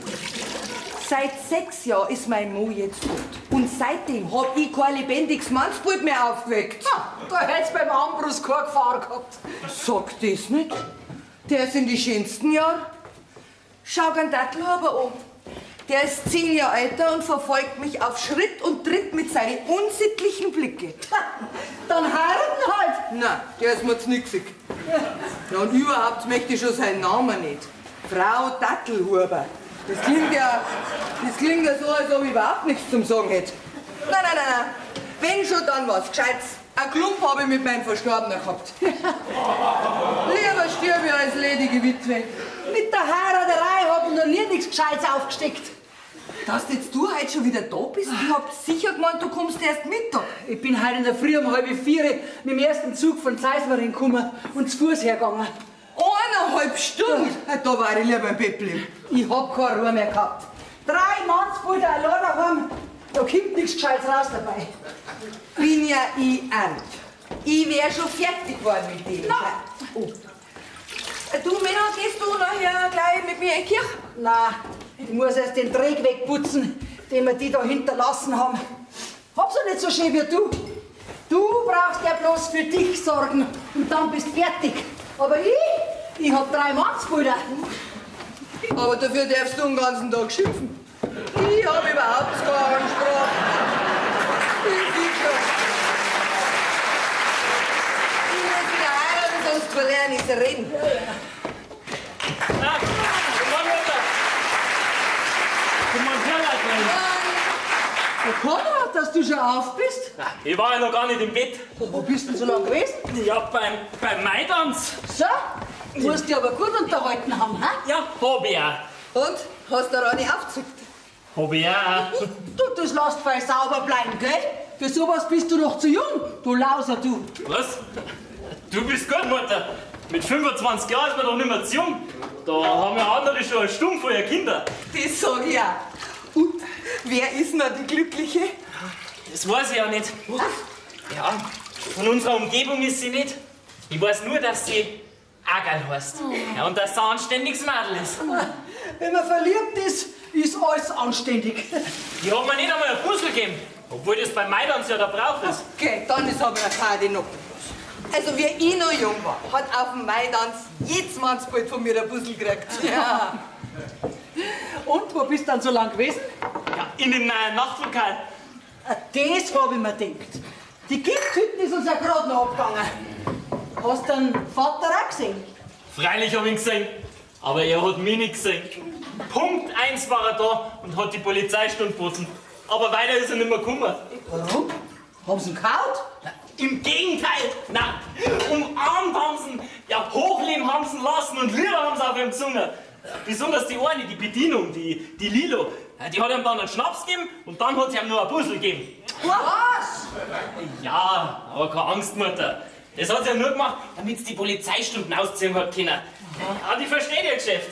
Seit 6 Jahren ist mein Mo jetzt tot. Und seitdem hab ich kein lebendiges Mannsbild mehr aufgeweckt. Ha, da hätt's beim Ambros keine Gefahr gehabt. Sag das nicht. Der ist in die schönsten Jahren. Schau den Dattelhaber an. Der ist 10 Jahre älter und verfolgt mich auf Schritt und Tritt mit seinen unsittlichen Blicken. Dann heiraten halt. Na, der ist mir zu nixig. Ja, und überhaupt möchte ich schon seinen Namen nicht. Frau Dattelhuber. Das klingt ja so, als ob ich überhaupt nichts zum Sagen hätte. Nein, nein, nein, nein. Wenn schon, dann was Gescheites. Ein Klump habe ich mit meinem Verstorbenen gehabt. Lieber stirb ich als ledige Witwe. Mit der Heiraterei hab ich noch nie nichts Gescheites aufgesteckt. Dass jetzt du heute schon wieder da bist? Ich hab sicher gemeint, du kommst erst Mittag. Ich bin heute in der Früh um 3:30 mit dem ersten Zug von Zeismaring gekommen und zu Fuß hergegangen. 1,5 Stunden? Ja. Da war ich lieber im Bett geblieben. Ich hab keine Ruhe mehr gehabt. 3 Mannsbrüder allein daheim. Da kommt nichts Gescheites raus dabei. Bin ja ich alt. Ich wär schon fertig geworden mit dem. Na. Oh. Du, Männer, gehst du nachher gleich mit mir in die Kirche? Na, ich muss erst den Dreck wegputzen, den wir die da hinterlassen haben. Hab's ja nicht so schön wie du. Du brauchst ja bloß für dich sorgen und dann bist fertig. Aber ich hab 3 Mannsbilder. Aber dafür darfst du den ganzen Tag schimpfen. Ich hab überhaupt keinen Sprach. Ich bin schon. Ich muss wieder heiraten, sonst verlerne ich zu reden. Na, guten Morgen, Mutter. Guten Morgen, Herrleitner. Der Konrad, dass du schon auf bist? Na, ich war ja noch gar nicht im Bett. Wo bist denn so lange gewesen? Ja, beim Maitanz. So, musst dich aber gut unterhalten haben, hä? Ja, hab ich auch. Und? Hast du da eine aufgezückt? Hab ich auch. Du, das lasst fein sauber bleiben, gell? Für sowas bist du noch zu jung, du Lauser, du. Was? Du bist gut, Mutter. Mit 25 Jahren ist man doch nicht mehr zu jung. Da haben ja andere schon eine Stunde voller Kinder. Das sag ich auch. Und wer ist noch die Glückliche? Das weiß ich ja nicht. Was? Ja, von unserer Umgebung ist sie nicht. Ich weiß nur, dass sie Agerl heißt. Ja, und dass sie ein anständiges Mädel ist. Wenn man verliebt ist, ist alles anständig. Die hat mir nicht einmal ein Puzzle gegeben, obwohl das beim Maidanz ja der Brauch ist. Okay, dann ist aber eine Party noch. Also, wie ich noch jung war, hat auf dem Maidanz jedes Mannsbild von mir ein Puzzle gekriegt. Ja. Und, wo bist du dann so lang gewesen? Ja, in dem neuen Nachtlokal. Das hab ich mir gedacht. Die Gifthütte ist uns ja gerade noch abgegangen. Hast du den Vater auch gesehen? Freilich hab ich ihn gesehen, aber er hat mich nicht gesehen. Punkt 1 war er da und hat die Polizeistunde geboten. Aber weiter ist er nicht mehr gekommen. Warum? Haben sie ihn gehauen? Na, im Gegenteil! Na, umarmt haben sie ihn, ja, hochleben haben sie ihn lassen und Lieder haben sie auf ihm gesungen. Besonders die eine, die Bedienung, die Lilo, die hat ihm dann einen Schnaps gegeben und dann hat sie ihm noch ein Puzzle gegeben. Was? Ja, aber keine Angst, Mutter. Das hat sie ja nur gemacht, damit sie die Polizeistunden ausziehen hat können. Ja, die versteht ihr Geschäft.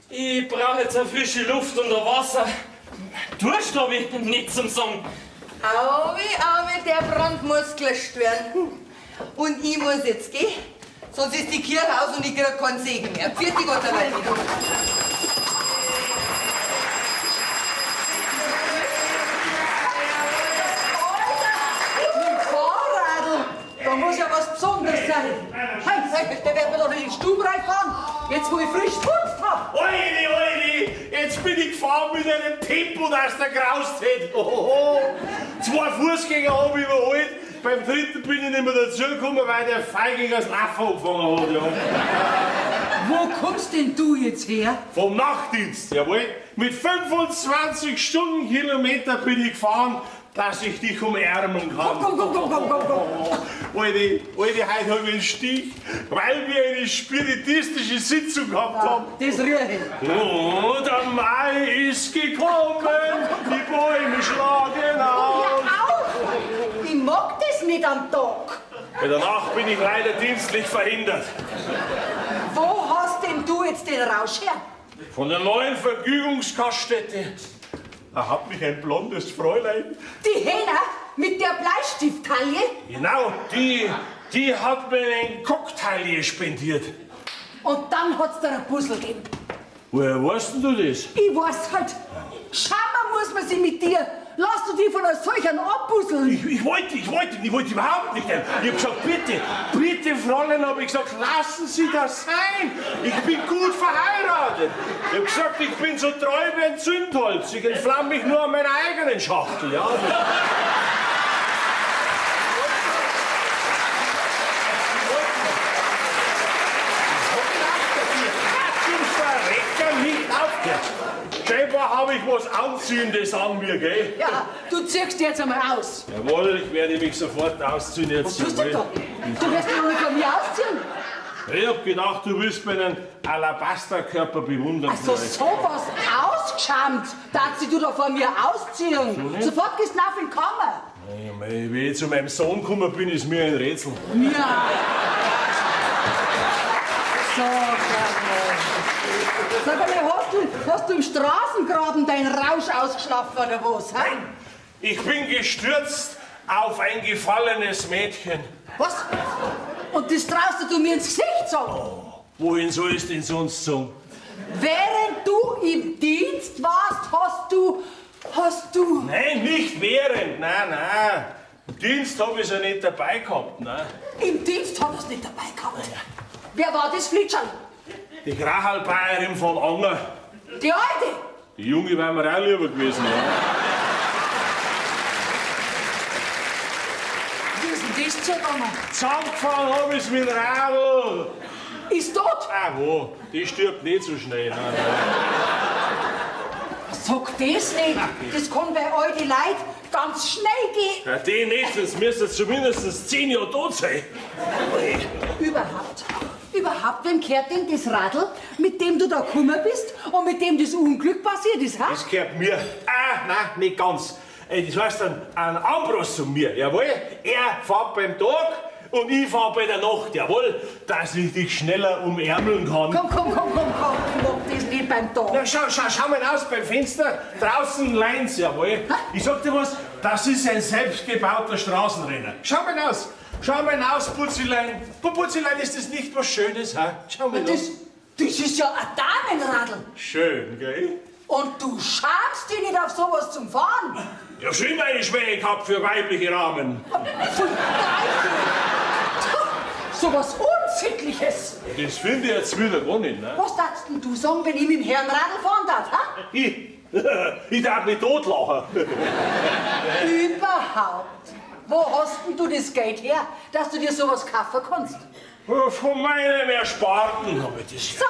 Ich brauche jetzt eine frische Luft und ein Wasser. Durst hab ich nicht zum Song. Auwe, auwe, der Brand muss gelöscht werden. Und ich muss jetzt gehen, sonst ist die Kirche aus und ich krieg keinen Segen mehr. Pfiat Gott dabei. Mit Fahrradl, da muss ja was Besonderes sein. Hey, hey, der wird mir doch nicht in den Stub reinfahren, jetzt wo ich frisch geputzt hab. Oili, oili, jetzt bin ich gefahren mit einem Tempo, dass der graust hätte. Ohoho. 2 Fußgänger hab ich überholt, beim dritten bin ich nicht mehr dazugekommen, weil der Feigling das Laufen angefangen hat. Ja. Wo kommst denn du jetzt her? Vom Nachtdienst, jawohl. Mit 25 Stundenkilometer bin ich gefahren, dass ich dich umarmen kann. Komm, komm, komm, komm, komm, komm. Alte, Alte, heute hab ich einen Stich, weil wir eine spiritistische Sitzung gehabt haben. Das rührt hin. Oh, der Mai ist gekommen, die Bäume schlagen aus. Hör auf! Ich mag das nicht am Tag. Ja, danach bin ich leider dienstlich verhindert. Wo hast denn du jetzt den Rausch her? Von der neuen Vergnügungsgaststätte. Da hat mich ein blondes Fräulein. Die Hähner mit der Bleistifttaille? Genau, die hat mir einen Cocktail spendiert. Und dann hat's dir ein Puzzle gegeben. Woher weißt denn du das? Ich weiß halt. Schauen muss man sich mit dir. Lass du dich von einer solchen abpuzzeln. Ich wollte überhaupt nicht. Ich hab gesagt, bitte, bitte, Fräulein, hab ich gesagt, lassen Sie das sein. Ich bin gut verheiratet. Ich hab gesagt, ich bin so treu wie ein Zündholz. Ich entflamme mich nur an meiner eigenen Schachtel, ja. Scheinbar habe ich was Anziehendes an mir, gell? Ja, du ziehst dich jetzt einmal aus. Jawohl, ich werde mich sofort ausziehen jetzt. Was tust du da? Du wirst dich doch nicht von mir ausziehen. Ich hab gedacht, du willst meinen Alabasterkörper bewundern. Also sowas ausgeschamt, darfst du da von mir ausziehen. So nicht? Sofort gehst du nach in die Kammer. Mei, mei, wie ich zu meinem Sohn gekommen bin, ist mir ein Rätsel. Ja. So, Herr. Sag einmal, hast du im Straßengraben deinen Rausch ausgeschlafen oder was? Hä? Nein, ich bin gestürzt auf ein gefallenes Mädchen. Was? Und das traust du mir ins Gesicht sagen? Wohin soll ich's denn sonst sagen? Während du im Dienst warst, hast du... Nein, nicht während, nein, nein. Im Dienst hab ich's ja nicht dabei gehabt, nein. Im Dienst hat er's nicht dabei gehabt. Wer war das Flitscherl? Die Krachalbayerin von Anger. Die Alte? Die Junge war mir auch lieber gewesen, ja. Wie ist denn das zugegangen? Zusammengefahren hab ich's mit dem Radl. Ist tot? Ah, wo? Die stirbt nicht so schnell. Nein, nein. Sag das nicht. Das kann bei all die Leuten ganz schnell gehen. Ja, die nicht, sonst müsste zumindest 10 Jahre tot sein. Überhaupt. Überhaupt, wem gehört denn das Radl, mit dem du da gekommen bist und mit dem das Unglück passiert ist, ha? Das gehört mir. Ah, nein, nicht ganz. Das heißt ein Ambros zu mir, jawohl. Er fährt beim Tag und ich fahr bei der Nacht, jawohl, dass ich dich schneller umärmeln kann. Komm, komm, komm, komm, komm, ich mag das nicht beim Tag. Na, schau, schau, schau mal raus beim Fenster, draußen Leins, jawohl. Ich sag dir was, das ist ein selbstgebauter Straßenrenner. Schau mal raus, schau mal raus, Putzilein. Putzilein, ist das nicht was Schönes, ha? Schau mal Das, das ist ja ein Damenradl. Schön, gell? Und du schamst dich nicht auf sowas zum Fahren. Ich hab schon immer eine Schwäche gehabt für weibliche Rahmen. Pfui, Teufel. So was Unsittliches. Das finde ich jetzt wieder gar nicht, ne? Was darfst denn du sagen, wenn ich mit dem Herrn Radl fahren darf, ha? Ich darf mich totlachen. Überhaupt. Wo hast denn du das Geld her, dass du dir sowas kaufen kannst? Von meinem Ersparten hab ich das. So,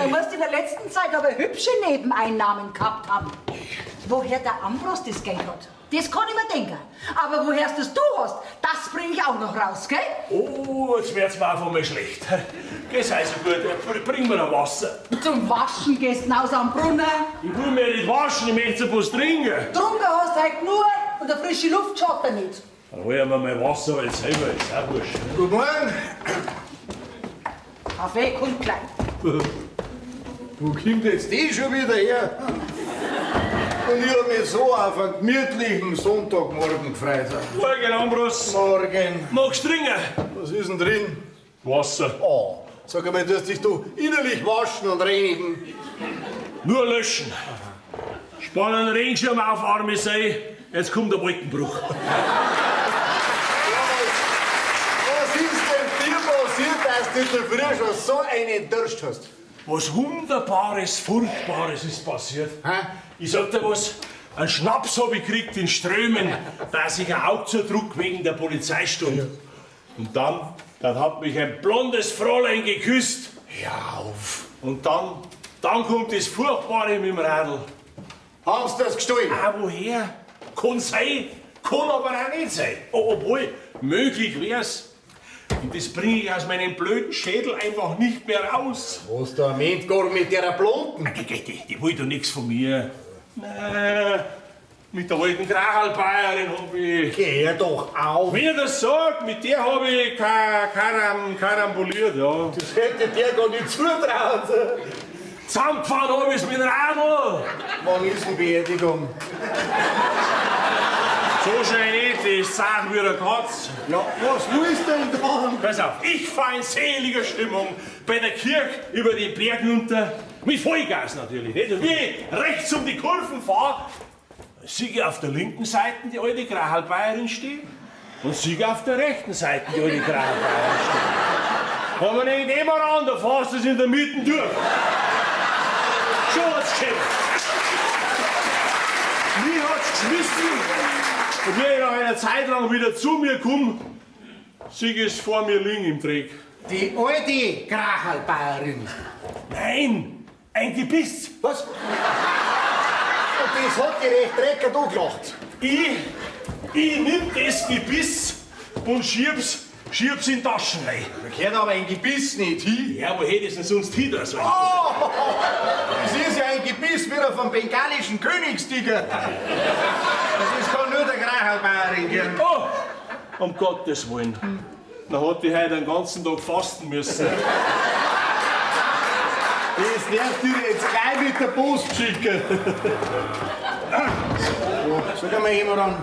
du musst in der letzten Zeit aber hübsche Nebeneinnahmen gehabt haben. Woher der Ambros das Geld hat, das kann ich mir denken. Aber woher das du hast, das bring ich auch noch raus, gell? Oh, jetzt wird's mir einfach mal schlecht. Geh, sei so gut, bring mir ein Wasser. Zum Waschen gehst du raus am Brunnen. Ich will mir nicht waschen, ich möchte was trinken. Trunken hast du heute nur und eine frische Luft schaut dir nicht. Dann hol ich mir mein Wasser halt selber, ist auch wurscht. Guten Morgen. Kaffee kommt gleich. Wo kommt jetzt die schon wieder her? Und ich hab mich so auf einen gemütlichen Sonntagmorgen gefreut. Morgen, Ambros. Morgen. Magst du trinken? Was ist denn drin? Wasser. Oh, sag einmal, du hast dich doch innerlich waschen und reinigen. Nur löschen. Spann einen Regenschirm auf, arme Sei. Jetzt kommt der Wolkenbruch. Was ist denn dir passiert, dass du in der Früh schon so einen Durst hast? Was Wunderbares, Furchtbares ist passiert. Hä? Ich sag dir was, einen Schnaps hab ich gekriegt in Strömen, dass ich ein Auge zudruck wegen der Polizeistunde. Und dann hat mich ein blondes Fräulein geküsst. Hör auf. Und dann kommt das Furchtbare mit dem Radl. Haben sie das gestohlen? Ah, woher? Kann sein, kann aber auch nicht sein. Obwohl, möglich wär's. Und das bringe ich aus meinem blöden Schädel einfach nicht mehr raus. Was da meint gar mit der Blonden? Die will doch nix von mir. Nein, mit der alten Krachalbayerin hab ich... Geh doch auf. Wenn ich das sagt, mit der hab ich karambuliert, ja. Das hätte der gar nicht zutraut. Zusammengefahren hab ich's mit dem Radl. Wann ist denn Beerdigung? So schnell nicht, das ist zart wie eine Katze. Ja, was willst du denn dann? Pass auf, ich fahr in seliger Stimmung bei der Kirche über den Berg runter, mit Vollgas natürlich, nicht? Und wie ich rechts um die Kurven fahr, sehe ich auf der linken Seite die alte Krachalbayerin stehen und sehe ich auf der rechten Seite die alte Krachalbayerin stehen. Aber nicht immer an, da fährst du es in der Mitte durch. Schon hat's geschafft. Mich hat's geschmissen. Und wie ich nach einer Zeit lang wieder zu mir komme, sehe ich es vor mir liegen im Dreck. Die alte Krachalbayerin. Nein, ein Gebiss. Was? Und das hat die recht dreckig angelacht. Ich nimm das Gebiss und schieb's in die Taschen rein. Da gehört aber ein Gebiss nicht hin. Ja, wo hätte ich's denn sonst hin da sollen? Oh, das ist ja ein Gebiss wieder vom bengalischen Königstiger. Das kann nur der Krachalbayerin geben. Oh, um Gottes Willen. Dann hat die heute den ganzen Tag fasten müssen. Das darf ich dir jetzt gleich mit der Post schicken. Ja, sag einmal, Imran,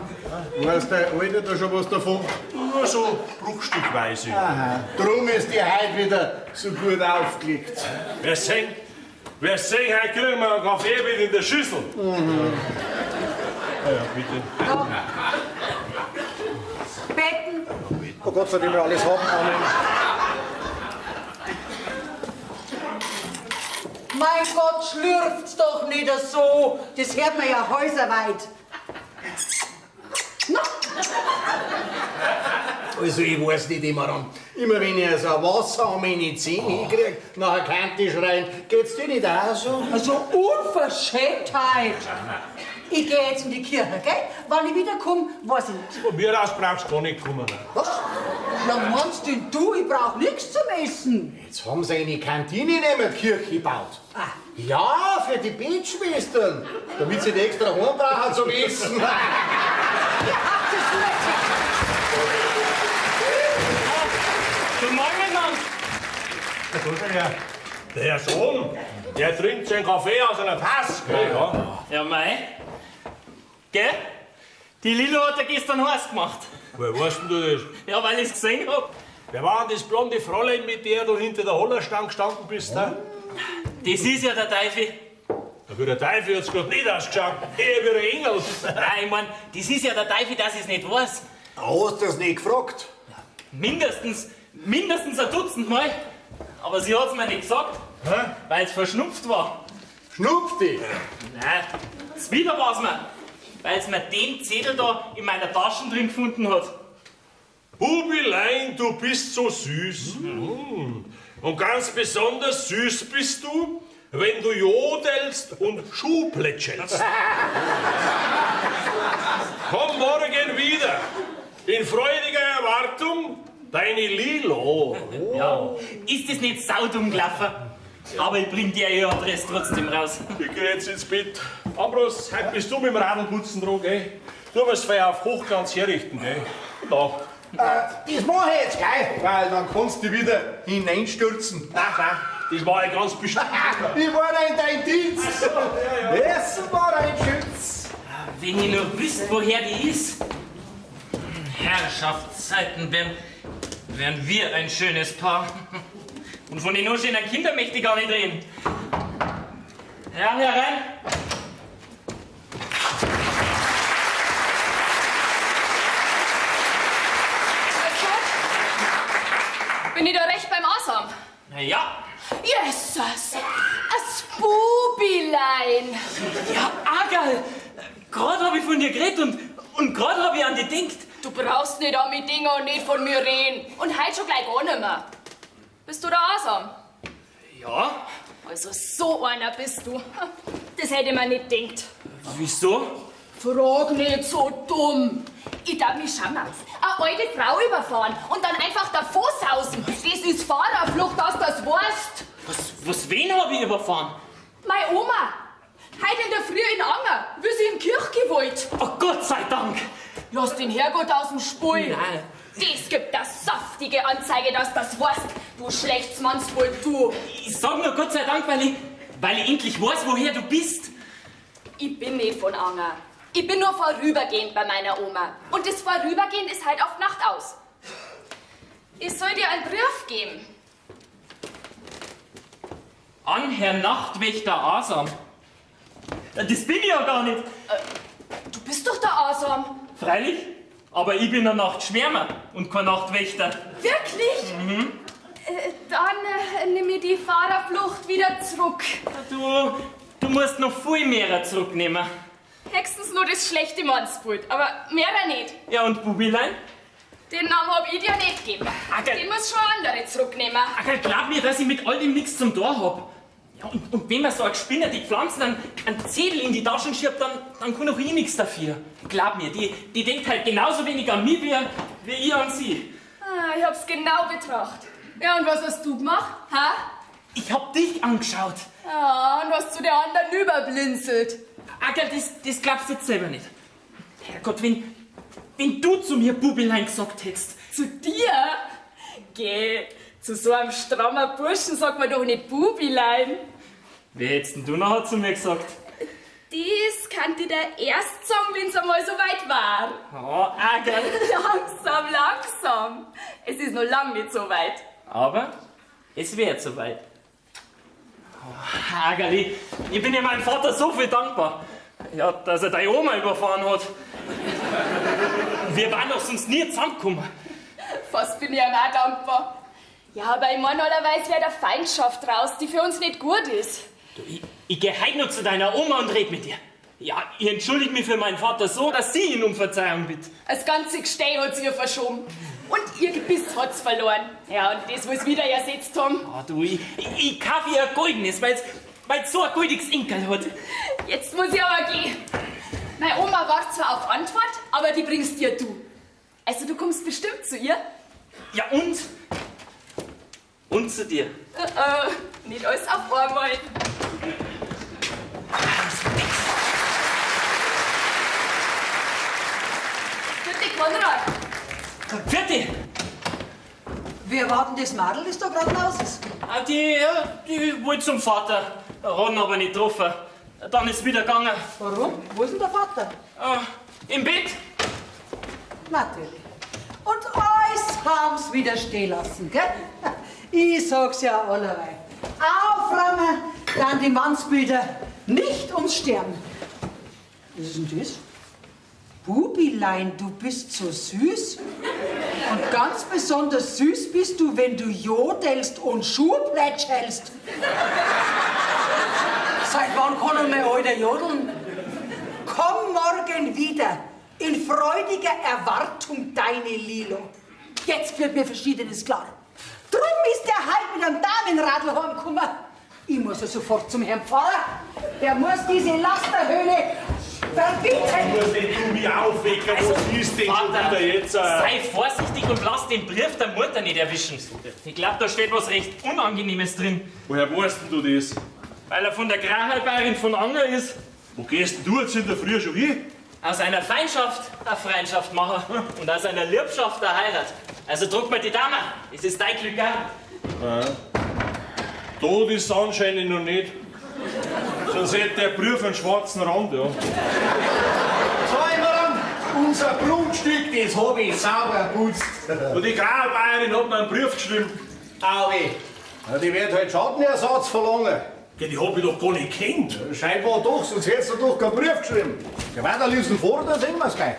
weiß der Alte da schon was davon? Nur so bruchstückweise. Aha. Drum ist die heute wieder so gut aufgelegt. Wer sehen, heute kriegen wir einen Kaffee mit in der Schüssel. Mhm. Ja, bitte. Da. Betten. Oh Gott, soll ich mir alles haben? Amen. Mein Gott, schlürft's doch nicht so. Das hört man ja häuserweit. Na, Also, ich weiß nicht, Imran. Immer wenn ich so ein Wasser an meine Zähne hinkrieg, nachher kann ich schreien. Geht's dir nicht auch so? also Unverschämtheit. Ich geh jetzt in die Kirche, gell? Wann ich wiederkomme, weiß ich nicht. Von mir aus brauchst du gar nicht kommen. Was? Ja, meinst denn du, ich brauch nichts zum Essen? Jetzt haben sie eine Kantine neben der Kirche gebaut. Ah. Ja, für die Betschwestern. Damit sie nicht extra heim brauchen zum Essen. Ihr habt es nötig. Guten Morgen miteinander. Der Herr Sohn, der trinkt seinen Kaffee aus einer Tasse. Gell, ja. Ja, mei. Gell? Die Lilo hat ja gestern heiß gemacht. Woher weißt denn du das? Ja, weil ich's gesehen hab. Wer war denn das blonde Fräulein, mit der du hinter der Hollerstange gestanden bist? Ne? Das ist ja der Teufel. Ja, wie der Teufel hat's grad nicht ausgeschaut. Eher wie der Engel. Nein, ich mein, das ist ja der Teufel, dass ich's nicht weiß. Hast du das nicht gefragt? Mindestens ein Dutzend Mal. Aber sie hat's mir nicht gesagt, weil's verschnupft war. Schnupft dich? Nein, zuwider war's mir, weil's mir den Zettel da in meiner Tasche drin gefunden hat. Bubilein, du bist so süß. Mm. Und ganz besonders süß bist du, wenn du jodelst und Schuhplätschelst. Komm morgen wieder. In freudiger Erwartung, deine Lilo. Ja. Ist das nicht saudumm gelaufen? Aber ich bring dir ihre Adresse trotzdem raus. Ich geh jetzt ins Bett. Ambros, heute bist du mit dem Radlputzen dran, gell? Du musst fein auf Hochglanz herrichten, gell? Gute Nacht. Das mach ich jetzt gleich, weil dann kannst du wieder hineinstürzen. Nein, nein, das war ich ganz bestimmt. Ich war da in dein Dienst. So, ja, ja. Es war ein Schütz. Wenn ich nur wüsste, woher die ist. Herrschaftszeiten wären wir ein schönes Paar. Und von den unschönen Kindern möchte ich gar nicht reden. Ja, herein. Bin ich da recht beim Asam? Na ja. Jesus, ein Bubilein. Ja, Agerl, gerade hab ich von dir geredet und gerade hab ich an dich gedacht. Du brauchst nicht an mich Dinger und nicht von mir reden. Und heute schon gleich gar nicht mehr. Bist du der Asam? Ja. Also so einer bist du. Das hätte ich mir nicht gedacht. Wieso? Frag nicht so dumm. Ich darf mich schauen. Eine alte Frau überfahren und dann einfach davor sausen. Das ist Fahrerflucht, dass das weißt. Was, wen hab ich überfahren? Meine Oma. Heute in der Früh in Anger, wie sie in die Kirche wollt. Oh Gott sei Dank. Lass den Herrgott aus dem Spul. Nein. Das gibt eine saftige Anzeige, dass das weißt. Du schlechtes Mannsbild, du. Ich sag nur Gott sei Dank, weil ich endlich weiß, woher du bist. Ich bin nicht von Anger. Ich bin nur vorübergehend bei meiner Oma. Und das Vorübergehend ist halt auf Nacht aus. Ich soll dir einen Brief geben. An Herrn Nachtwächter Asam. Das bin ich ja gar nicht. Du bist doch der Asam. Freilich, aber ich bin ein Nachtschwärmer und kein Nachtwächter. Wirklich? Mhm. Dann nimm ich die Fahrerflucht wieder zurück. Du musst noch viel mehr zurücknehmen. Höchstens nur das schlechte Mannsbild, aber mehr nicht. Ja, und Bubilein? Den Namen hab ich dir nicht gegeben. Agerl. Den muss schon andere zurücknehmen. Agerl, glaub mir, dass ich mit all dem nichts zum Tor hab. Ja, und wenn man so eine Spinner die Pflanzen einen Zettel in die Taschen schiebt, dann kann auch ich nichts dafür. Glaub mir, die denkt halt genauso wenig an mich wie ich an sie. Ah, ich hab's genau betrachtet. Ja, und was hast du gemacht? Ha? Ich hab dich angeschaut. Ja, und hast zu der anderen überblinzelt. Agerl, das glaubst du jetzt selber nicht. Herrgott, wenn du zu mir Bubilein gesagt hättest. Zu dir? Geh, zu so einem strammen Burschen sagt man doch nicht Bubilein. Wie hättest denn du nachher zu mir gesagt? Das kann ich dir erst sagen, wenn's einmal so weit war. Oh, Agerl. Langsam, langsam. Es ist noch lang nicht so weit. Aber es wird soweit. Oh, Agerli, ich bin ja meinem Vater so viel dankbar. Ja, dass er deine Oma überfahren hat. Wir waren doch sonst nie zusammengekommen. Fast bin ich ihm auch dankbar. Ja, aber ich mein, allerweise wäre da Feindschaft raus, die für uns nicht gut ist. Du, ich geh heut noch zu deiner Oma und red mit ihr. Ja, ich entschuldige mich für meinen Vater so, dass sie ihn um Verzeihung bittet. Das ganze Gestell hat sie ihr verschoben. Und ihr Gebiss hat's verloren. Ja, und das, was wieder ersetzt haben. Oh, du, ich kaufe ihr ein goldenes, weil's so ein goldiges Inkerl hat. Jetzt muss ich aber gehen. Meine Oma wartet zwar auf Antwort, aber die bringst dir du. Also du kommst bestimmt zu ihr. Ja, und? Und zu dir. Nicht alles auf einmal. Bitte, Konrad. Vierte! Wer war denn das Madel, das da gerade raus ist? Ah, die, ja, die wollte zum Vater. Hat ihn aber nicht getroffen. Dann ist wieder gegangen. Warum? Wo ist denn der Vater? Ah, im Bett. Natürlich. Und alles haben's wieder stehen lassen, gell? Ich sag's ja allerweil. Aufräumen, dann die Mannsbilder nicht ums Sterben. Was ist denn das? Bubilein, du bist so süß. Und ganz besonders süß bist du, wenn du jodelst und Schuhplätsch hältst. Seit wann kann ich mein Alter jodeln? Komm morgen wieder, in freudiger Erwartung, deine Lilo. Jetzt wird mir Verschiedenes klar. Drum ist der halt mit einem Damenradl heimgekommen. Ich muss ja sofort zum Herrn Pfarrer. Der muss diese Lasterhöhle verbieten. Muss nicht du mich aufwecken, was ist denn schon wieder jetzt? Sei vorsichtig und lass den Brief der Mutter nicht erwischen. Ich glaub, da steht was recht Unangenehmes drin. Woher weißt denn du das? Weil er von der Grahalbayerin von Anger ist. Wo gehst denn du jetzt in der Früh schon hin? Aus einer Feindschaft eine Freundschaft machen und aus einer Liebschaft eine Heirat. Also druck mal die Dame, es ist dein Glück auch. Ja. Tot ist anscheinend noch nicht. Sonst hätte der Brief einen schwarzen Rand, ja. So, Imran, unser Blutstück, das hab ich sauber geputzt. Und die Grahalbayerin hat mir einen Brief geschrieben. Au weh. Ja, die wird halt Schadenersatz verlangen. Ja, die hab ich doch gar nicht gekannt. Ja, scheinbar doch, sonst hättest du doch keinen Brief geschrieben. Ja, weiter lesen vor, dann sehen wir's gleich.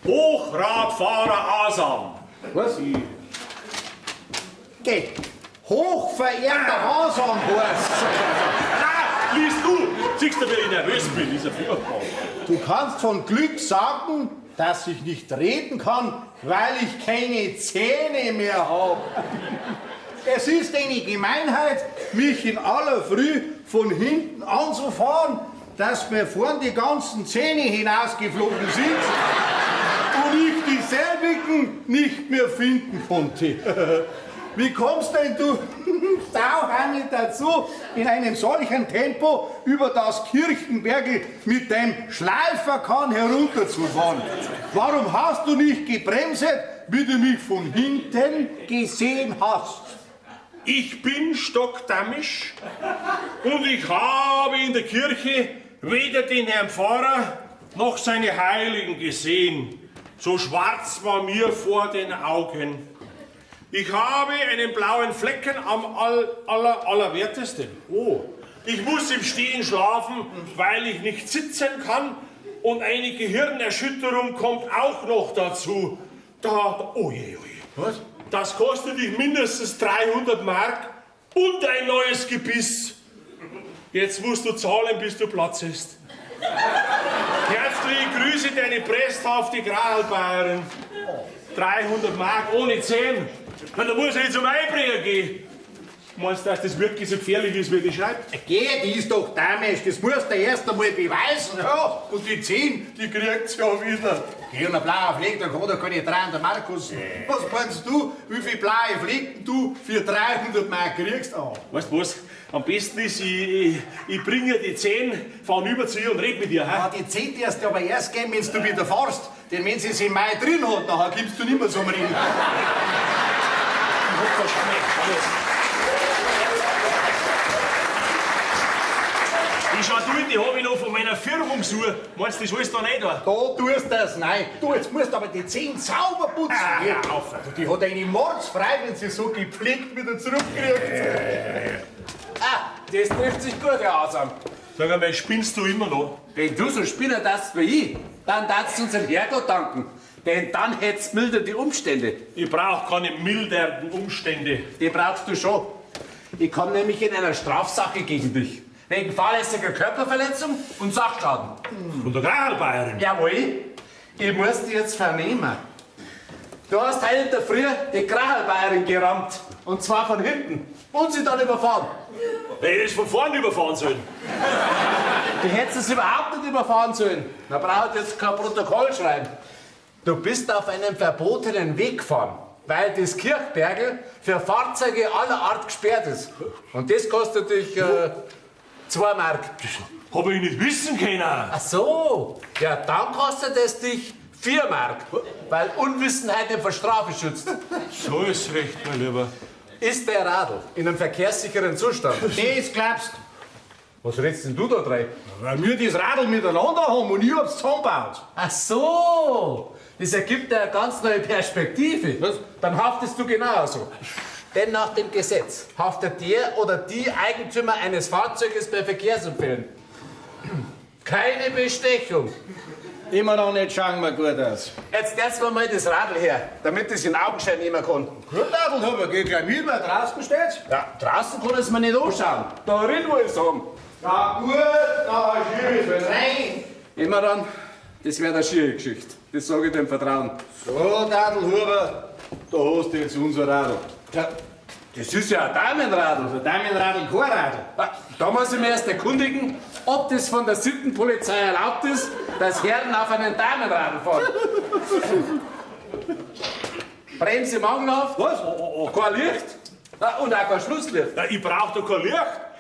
Hochradfahrer Asam. Was? Geh. Hochverehrter Asam heißt's. Nein, liest du! Siehst du, wie ich nervös bin? Ist ja furchtbar. Du kannst von Glück sagen, dass ich nicht reden kann, weil ich keine Zähne mehr hab. Es ist eine Gemeinheit, mich in aller Früh von hinten anzufahren, dass mir vorn die ganzen Zähne hinausgeflogen sind und ich dieselbigen nicht mehr finden konnte. Wie kommst denn du, Sauheimlich, dazu, in einem solchen Tempo über das Kirchenbergl mit deinem Schleiferkahn herunterzufahren? Warum hast du nicht gebremset, wie du mich von hinten gesehen hast? Ich bin stockdamisch und ich habe in der Kirche weder den Herrn Pfarrer noch seine Heiligen gesehen. So schwarz war mir vor den Augen. Ich habe einen blauen Flecken am allerwertesten. Oh, ich muss im Stehen schlafen, weil ich nicht sitzen kann. Und eine Gehirnerschütterung kommt auch noch dazu. Da, oh je, oh je. Was? Das kostet dich mindestens 300 Mark und ein neues Gebiss. Jetzt musst du zahlen, bis du Platz hast. Herzliche Grüße, deine presthafte Grahalbayerin. 300 Mark ohne Zähne. Na, da muss ich zum Einbrecher gehen. Meinst du, dass das wirklich so gefährlich ist, wie die schreibt? Geh, die ist doch damisch, das musst du erst einmal beweisen. Ja, und die 10, die kriegt sie ja wieder. Geh, und ein blauer Fleck, da kann doch keine 300 Mark kosten. Was meinst du, wie viel blaue Flecken du für 300 Mark kriegst? Oh. Weißt du was? Am besten ist, ich bringe die 10, fahr über zu ihr und red mit ihr. Ja, die 10 darfst du aber erst geben, wenn du wieder fahrst. Denn wenn sie es im Mai drin hat, nachher kommst du nicht mehr zum Reden. Die Schatulle, die hab ich noch von meiner Firmung-Suche. Meinst du, das alles da nicht da? Da tust du das, nein. Du, jetzt musst du aber die Zähne sauber putzen. Ah, gell? hör auf. Du, die hat eine Mordsfrei, wenn sie so gepflegt wieder zurückkriegt. Ah, das trifft sich gut, Herr Asam. Sag einmal, spinnst du immer noch? Wenn du so spinnen darfst wie ich, dann darfst du unserem Herrgott danken. Denn dann hättest milder die Umstände. Ich brauch keine mildernden Umstände. Die brauchst du schon. Ich komme nämlich in einer Strafsache gegen dich. Wegen fahrlässiger Körperverletzung und Sachschaden. Von der Gralbayerin. Jawohl, ich muss dich jetzt vernehmen. Du hast heute in der Früh die Krachelbayerin gerammt. Und zwar von hinten. Und sie dann überfahren. Hätte ich das von vorn überfahren sollen. Du hättest es überhaupt nicht überfahren sollen. Da braucht jetzt kein Protokoll schreiben. Du bist auf einem verbotenen Weg gefahren, weil das Kirchbergel für Fahrzeuge aller Art gesperrt ist. Und das kostet dich 2 Mark. Hab ich nicht wissen können. Ach so, ja, dann kostet es dich 4 Mark, weil Unwissenheit nicht vor Strafe schützt. So ist recht, mein Lieber. Ist der Radl in einem verkehrssicheren Zustand? Das glaubst. Was redest denn du da drin? Weil wir das Radl miteinander haben und ich hab's zusammengebaut. Ach so, das ergibt ja eine ganz neue Perspektive. Was? Dann haftest du genauso. Denn nach dem Gesetz haftet der oder die Eigentümer eines Fahrzeuges bei Verkehrsunfällen. Keine Bestechung. Immer noch nicht schauen wir gut aus. Jetzt setz mir mal das Radl her, damit ich es in Augenschein nehmen kann. Gut, Radl haben wir, geh gleich mit, weil draußen steht's. Ja, draußen kann es mir nicht anschauen. Da drin will ich's haben. Ja gut, na schieb ich's halt rein. Immer dann, das wäre eine schiere Geschichte. Das sage ich dem Vertrauen. So, Dadelhuber, da hast du jetzt unser Radl. Ja, das ist ja ein Damenradl. Also Damenradl, kein Radl. Ah, Da muss ich mich erst erkundigen, ob das von der Sittenpolizei erlaubt ist, dass Herren auf einen Damenradl fahren. Bremse mangelhaft. Was? Oh, oh, oh. Kein Licht. Ah, und auch kein Schlusslicht. Na, ich brauch doch kein Licht.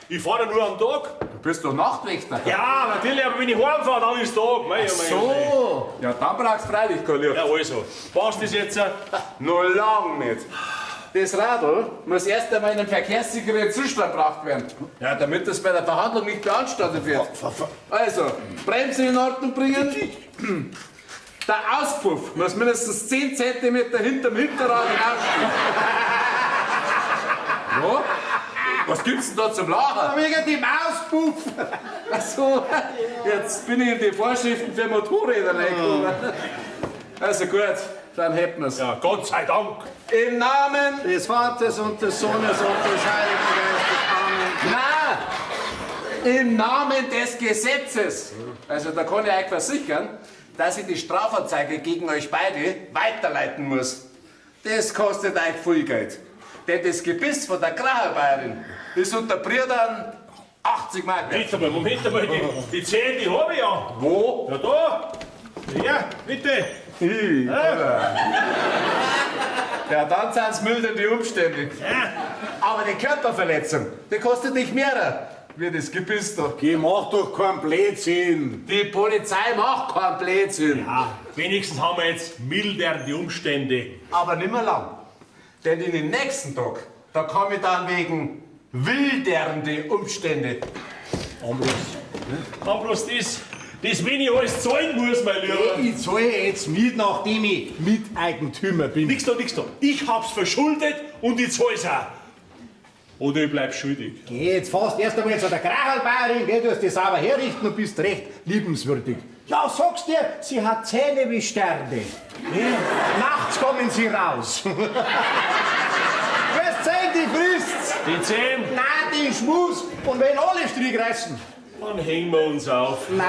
Ich fahre ja nur am Tag. Du bist doch Nachtwächter. Ja, natürlich, aber wenn ich heimfahre, dann ist Tag. Mei, oh, mei, oh, mei. So. Ja, dann brauchst du freilich kein Licht. Ja, also. Passt das jetzt? Noch lang nicht. Das Radl muss erst einmal in einen verkehrssicheren Zustand gebracht werden. Ja, damit das bei der Verhandlung nicht beanstandet wird. Also, Bremse in Ordnung bringen. Der Auspuff muss mindestens 10 cm hinterm Hinterrad hinausstehen. Ja? Was gibt's denn da zum Lachen? Wegen dem Auspuff. Ach so, jetzt bin ich in die Vorschriften für Motorräder reingekommen. Also gut, dann hätten wir's. Ja, Gott sei Dank. Im Namen Des Vaters und des Sohnes und des Heiligen Geistes. Amen. Nein! Im Namen des Gesetzes. Also da kann ich euch versichern, dass ich die Strafanzeige gegen euch beide weiterleiten muss. Das kostet euch viel Geld. Denn das Gebiss von der Kracherbayerin ist unter Brüdern 80 Mark wert. Moment einmal, Moment einmal, die 10, die hab ich ja. Wo? Ja, da. Ja, bitte. Ich, oder? Ja, dann sind's milder die Umstände. Aber die Körperverletzung, die kostet dich mehr, wie das Gebiss da. Geh, mach doch keinen Blödsinn. Die Polizei macht keinen Blödsinn. Ja, wenigstens haben wir jetzt mildernde Umstände. Aber nimmer lang. Denn in den nächsten Tag, da komme ich dann wegen wildernde Umstände. Ambros. Ambros, das, wenn ich alles zahlen muss, mein Lieber. Ich zahle jetzt mit, nachdem ich Miteigentümer bin. Nix da, nix da. Ich hab's verschuldet und ich zahl's auch. Oder ich bleib schuldig. Geh jetzt fast erst einmal zu der Krachelbayerin, geh, du hast die sauber herrichten und bist recht liebenswürdig. Ja, sag's dir, sie hat Zähne wie Sterne. Ja. Nachts kommen sie raus. Was Zähne, die frisst's? Die 10, Nein, die Schmus. Und wenn alle Strick reißen? dann hängen wir uns auf. Nein,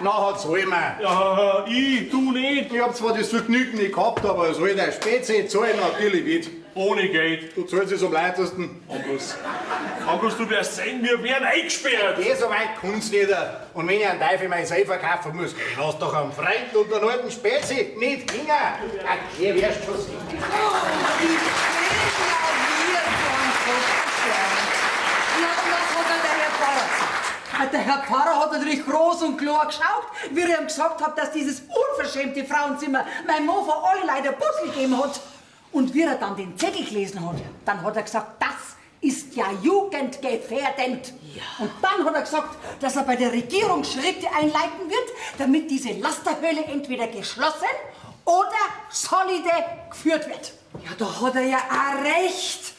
nachher zahlen wir. Ja, ich, du nicht. Ich hab zwar das Vergnügen nicht gehabt, aber als alter Spezi zahl ich natürlich mit. Ohne Geld. Du zahlst es am leichtesten. Ambros. Ambros, du wirst sehen, wir werden eingesperrt. Geh, so weit kommt's nicht. Und wenn ich einen Teufel mein Seil verkaufen muss, ich lass doch am Freund und den alten Spezi nicht hängen. Okay, wirst schon sehen. Oh, die Na, und was hat dann der Herr Pfarrer gesagt? Der Herr Pfarrer hat natürlich groß und klar geschaut, wie ich ihm gesagt habe, dass dieses unverschämte Frauenzimmer mein Mann vor alle Leute ein Puzzle gegeben hat. Und wie er dann den Zettel gelesen hat, dann hat er gesagt, das ist ja jugendgefährdend. Ja. Und dann hat er gesagt, dass er bei der Regierung Schritte einleiten wird, damit diese Lasterhöhle entweder geschlossen oder solide geführt wird. Ja, da hat er ja auch recht.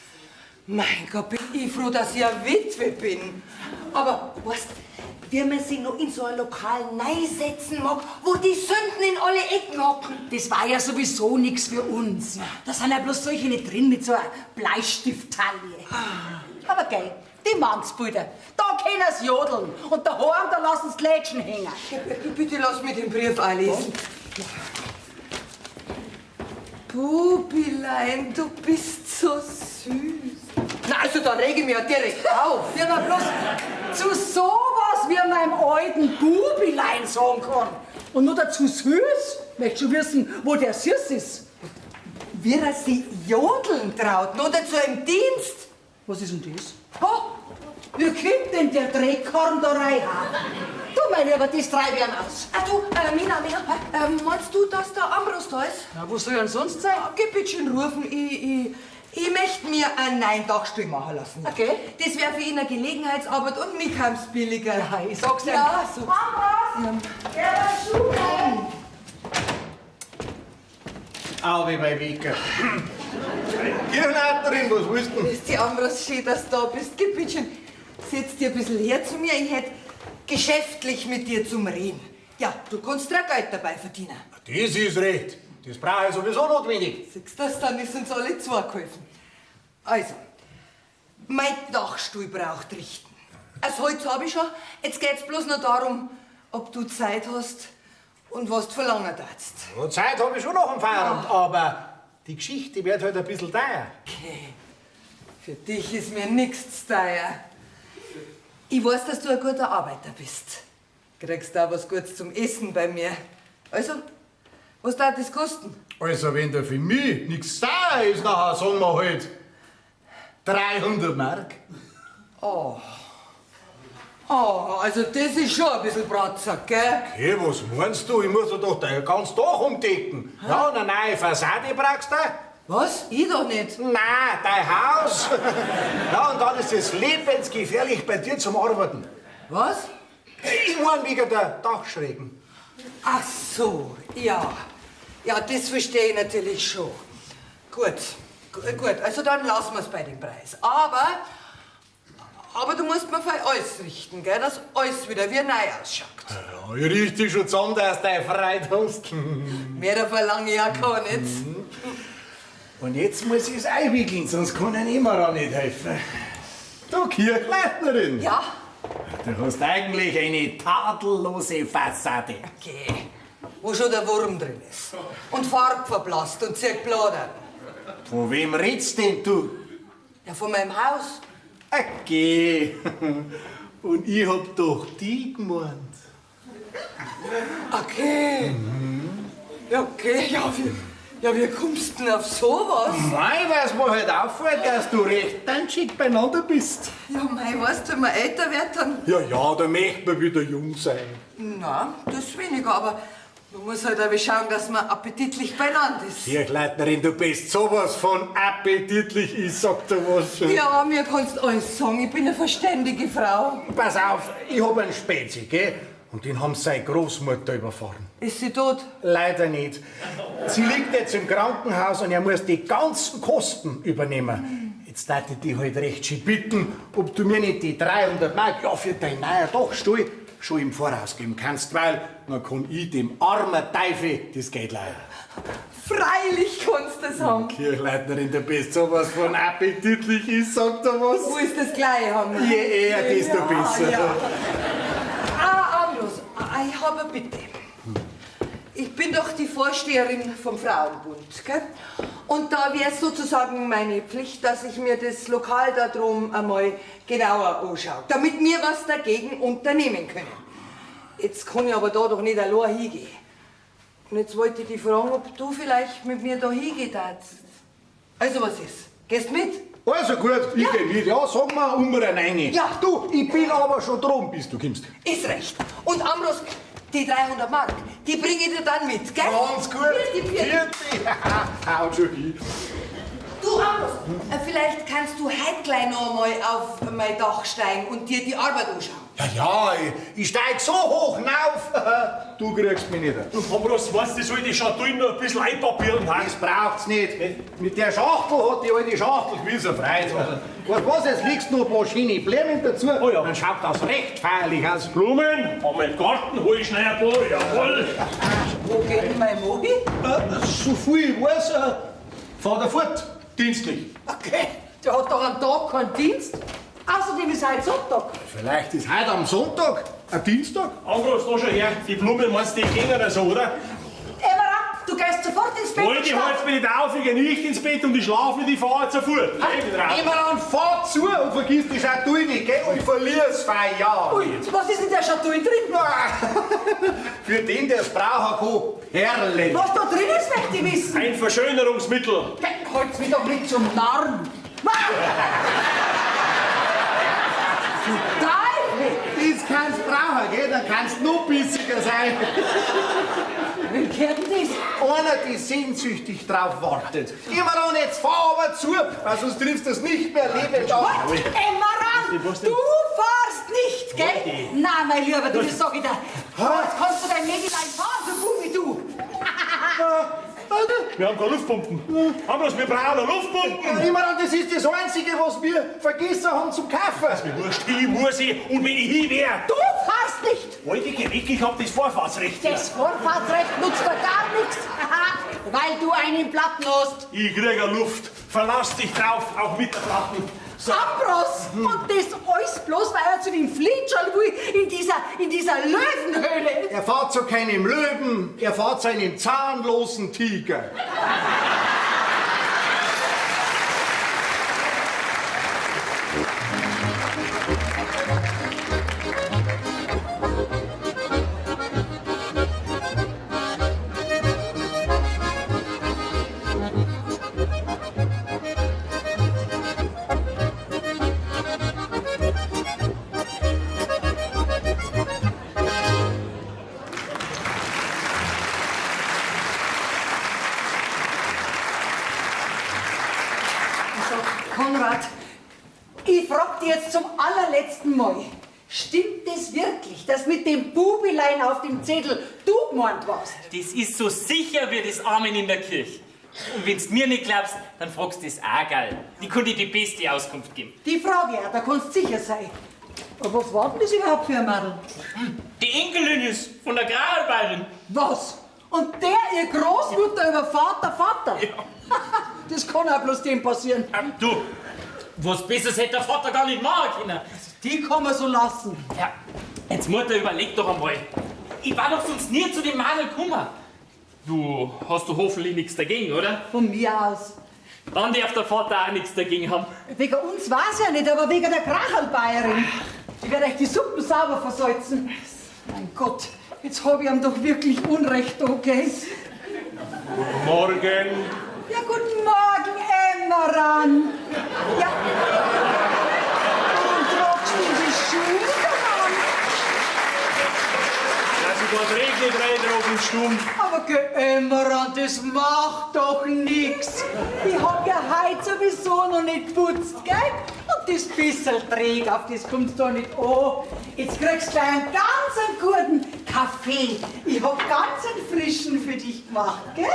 Mein Gott, bin ich froh, dass ich eine Witwe bin. Aber, weißt, wie man sich noch in so ein Lokal neisetzen mag, wo die Sünden in alle Ecken hocken. Das war ja sowieso nichts für uns. Da sind ja bloß solche nicht drin mit so einer Bleistifttaille. Aber gell, die Mannsbilder, da können sie jodeln. Und daheim, da lassen sie die Lätschen hängen. Bitte lass mich den Brief auch lesen. Bubilein, du bist so süß. Na, also da rege ich mich ja direkt auf. Ja, na bloß zu sowas, wie man einem alten Bubilein sagen kann. Und nur dazu süß. Möchtest du wissen, wo der süß ist? Wie er sich jodeln traut, nur dazu im Dienst. Was ist denn das? Oh, Wie kommt denn der Dreckkorn da rein? Du, meine, aber das treibe ich ihm aus. Ah, du, Mina, Mina, meinst du, dass der Ambros da ist? Na, wo soll er denn sonst sein? Ja, geh bitte schön rufen, ich möchte mir einen neuen Dachstuhl machen lassen. Okay. Das wäre für ihn eine Gelegenheitsarbeit und mir kam's billiger. Ja, ich sag's ihm. Ja, sag's. Ambros, der war Schuhe. Au, wie mein Wecker. Kirchenleiterin, was willst du denn? Grüß dich, Ambros, schön, dass du da bist. Geh bitte schön, setz dich ein bisschen her zu mir. Ich hätt geschäftlich mit dir zum Reden. Ja, du kannst dir auch Geld dabei verdienen. Das ist recht. Das brauche ich sowieso notwendig. Siehst du das, dann ist uns alle zwei geholfen. Also, mein Dachstuhl braucht richten. Das Holz habe ich schon. Jetzt geht's bloß noch darum, ob du Zeit hast und was du verlangen darfst. Ja, Zeit habe ich schon noch am Feierabend, aber die Geschichte wird halt ein bisschen teuer. Okay. Für dich ist mir nichts teuer. Ich weiß, dass du ein guter Arbeiter bist. Kriegst da was Gutes zum Essen bei mir. Also, was darf das kosten? Also, wenn da für mich nichts da ist, nachher sagen wir halt 300 Mark. Oh. Oh, also das ist schon ein bisschen Bratsack, gell? Okay, was meinst du? Ich muss ja doch den ganzen Tag umdecken. Ja, und eine neue Fassade brauchst du? Was? Ich doch nicht. Nein, dein Haus. Ja, und dann ist es lebensgefährlich bei dir zum Arbeiten. Was? Ich mein wegen der Dachschrägen. Ach so, ja. Ja, das verstehe ich natürlich schon. Gut, gut, also dann lassen wir's bei dem Preis. Aber du musst mir für alles richten, gell, dass alles wieder wie neu ausschaut. Ja, ich richte schon zusammen, dass du deine Freude hast. Mehr verlange ich auch gar nicht. Und jetzt muss ich es einwickeln, sonst kann ich immer auch nicht helfen. Du Kirchleitnerin. Ja? Du hast eigentlich eine tadellose Fassade. Okay. Wo schon der Wurm drin ist. Und Farb verblasst und zirkt Blader. Von wem redst denn du? Ja, von meinem Haus. Okay. Und ich hab doch die gemeint. Okay. Ja, okay. Ja, wie kommst du denn auf sowas? Mei, weil's mir halt auffällt, dass du recht tanschig beieinander bist. Ja, mei, weißt du, wenn man älter wird, dann... Ja, ja, da möchte man wieder jung sein. Na, das weniger, aber man muss halt auch schauen, dass man appetitlich beieinander ist. Kirchleitnerin, du bist sowas von appetitlich, ich sag dir was. Ja, mir kannst alles sagen, ich bin eine verständige Frau. Pass auf, ich hab einen Spezi, gell? Und den haben seine Großmutter überfahren. Ist sie tot? Leider nicht. Sie liegt jetzt im Krankenhaus und er muss die ganzen Kosten übernehmen. Jetzt darf ich dich halt recht schön bitten, ob du mir nicht die 300 Mark ja, für deinen neuen Dachstuhl schon im Voraus geben kannst, weil dann kann ich dem armen Teufel das Geld leihen. Freilich kannst du das haben. Kirchleitnerin, du bist sowas von appetitlich, ich sag dir was. Wo ist das gleich haben? Je eher, desto besser. Ja. Ah, Ambros, ich habe eine Bitte. Ich bin doch die Vorsteherin vom Frauenbund, gell? Und da wäre es sozusagen meine Pflicht, dass ich mir das Lokal da drum einmal genauer anschaue, damit wir was dagegen unternehmen können. Jetzt kann ich aber da doch nicht allein hingehen. Und jetzt wollte ich dich fragen, ob du vielleicht mit mir da hingehen darfst. Also was ist? Gehst mit? Also gut, ich geh mit. Ja, sag mal um rein. Ja. Du, ich bin aber schon drum, bis du kommst. Ist recht. Und Ambros, die 300 Mark, die bringe ich dir dann mit, gell? Ganz gut. Vierte, vierte. Vierte. Haut schon hin. Du, Du, Ambros, vielleicht kannst du heute gleich noch einmal auf mein Dach steigen und dir die Arbeit anschauen. Ja, ja, ich steig so hoch hinauf, du kriegst mich nicht. Du, Ambros, weißt du, soll die Schatulle noch ein bisschen einpapieren? Ha? Das braucht's nicht. Mit der Schachtel hat die alte Schachtel gewiss eine Freude. Weißt du was, jetzt legst du noch ein paar schöne Blumen dazu, Oh ja. dann schaut das recht feierlich aus. Blumen, haben wir im Garten, hol ich schnell ein paar, jawohl. Wo geht denn mein Mogi? So viel ich weiß, fahrt er fort, dienstlich. Okay, der hat doch am Tag keinen Dienst. Außerdem ist heute Sonntag. Vielleicht ist heute am Sonntag ein Dienstag. Ambros, da schon her, die Blumen meinst du, die gehen oder so, oder? Emmeran, du gehst sofort ins Bett. Hol und die schlaf. halt mir nicht auf, ich geh nicht ins Bett und ich schlafe nicht, ich fahr jetzt fort. Immer an, fahr zu und vergiss die Schatulle nicht, gell? Und verlier's fein, Ui, was ist in der Schatulle drin? Für den, der's brauchen kann, Perlen. Was da drin ist, möchte ich wissen. Ein Verschönerungsmittel. Halt's mich doch nicht zum Narren. Teufel! Das kannst brauchen, gell? Dann kannst du noch bissiger sein. Wem gehört denn das? Einer, der sehnsüchtig drauf wartet. Immer an, jetzt fahr aber zu, weil sonst triffst du es nicht mehr lebend an. Emmeran, du fahrst nicht, gell? Nein, mein Lieber, du, das sag ich dir. Jetzt kannst du dein Mägelein fahren, so gut wie du. Wir haben keine Luftpumpen. Ambros, wir brauchen eine Luftpumpen. Immer an, das ist das Einzige, was wir vergessen haben zum Kaufen. Wurscht, ich muss ich und wenn ich hin wär. Du fahrst nicht! Alte, geh weg, ich hab das Vorfahrtsrecht. Das Vorfahrtsrecht nutzt dir gar nichts, weil du einen Platten hast. Ich krieg eine Luft. Verlass dich drauf, auch mit der Platten. So. Ambros! Und das alles bloß, weil er zu dem Flitscherl will, in dieser Löwenhöhle. Er fährt zu keinem Löwen, er fährt zu einem zahnlosen Tiger. Also, Konrad, ich frag dich jetzt zum allerletzten Mal. Stimmt es wirklich, dass mit dem Bubilein auf dem Zettel du gemeint warst? Das ist so sicher wie das Amen in der Kirche. Und wenn's mir nicht glaubst, dann fragst du das auch, gell? Die kann dir die beste Auskunft geben. Die Frage, ja, da kannst du sicher sein. Aber was war denn das überhaupt für ein Madel? Die Enkelin ist von der Gralberin. Was? Und der ihr Großmutter überfahrt der Vater? Das kann auch bloß dem passieren. Du, was Besseres hätte der Vater gar nicht machen können. Die kann man so lassen. Ja, jetzt Mutter, überleg doch einmal. Ich war doch sonst nie zu dem Madel gekommen. Du hast doch hoffentlich nichts dagegen, oder? Von mir aus. Dann darf der Vater auch nichts dagegen haben. Wegen uns war's ja nicht, aber wegen der Krachelbayerin. Die wird euch die Suppen sauber versalzen. Mein Gott, jetzt hab ich ihm doch wirklich Unrecht, okay? Guten Morgen. Ja, guten Morgen, Emmeran. Ja. Warum tragst du die Schuhe an? Dass ich dort regnet rein im Sturm. Aber geh, Emmeran, das macht doch nix. Ich hab ja heute sowieso noch nicht geputzt, gell? Und das bissel träg, auf das kommt's doch nicht an. Jetzt kriegst du gleich einen ganz guten Kaffee. Ich hab ganz einen frischen für dich gemacht, gell?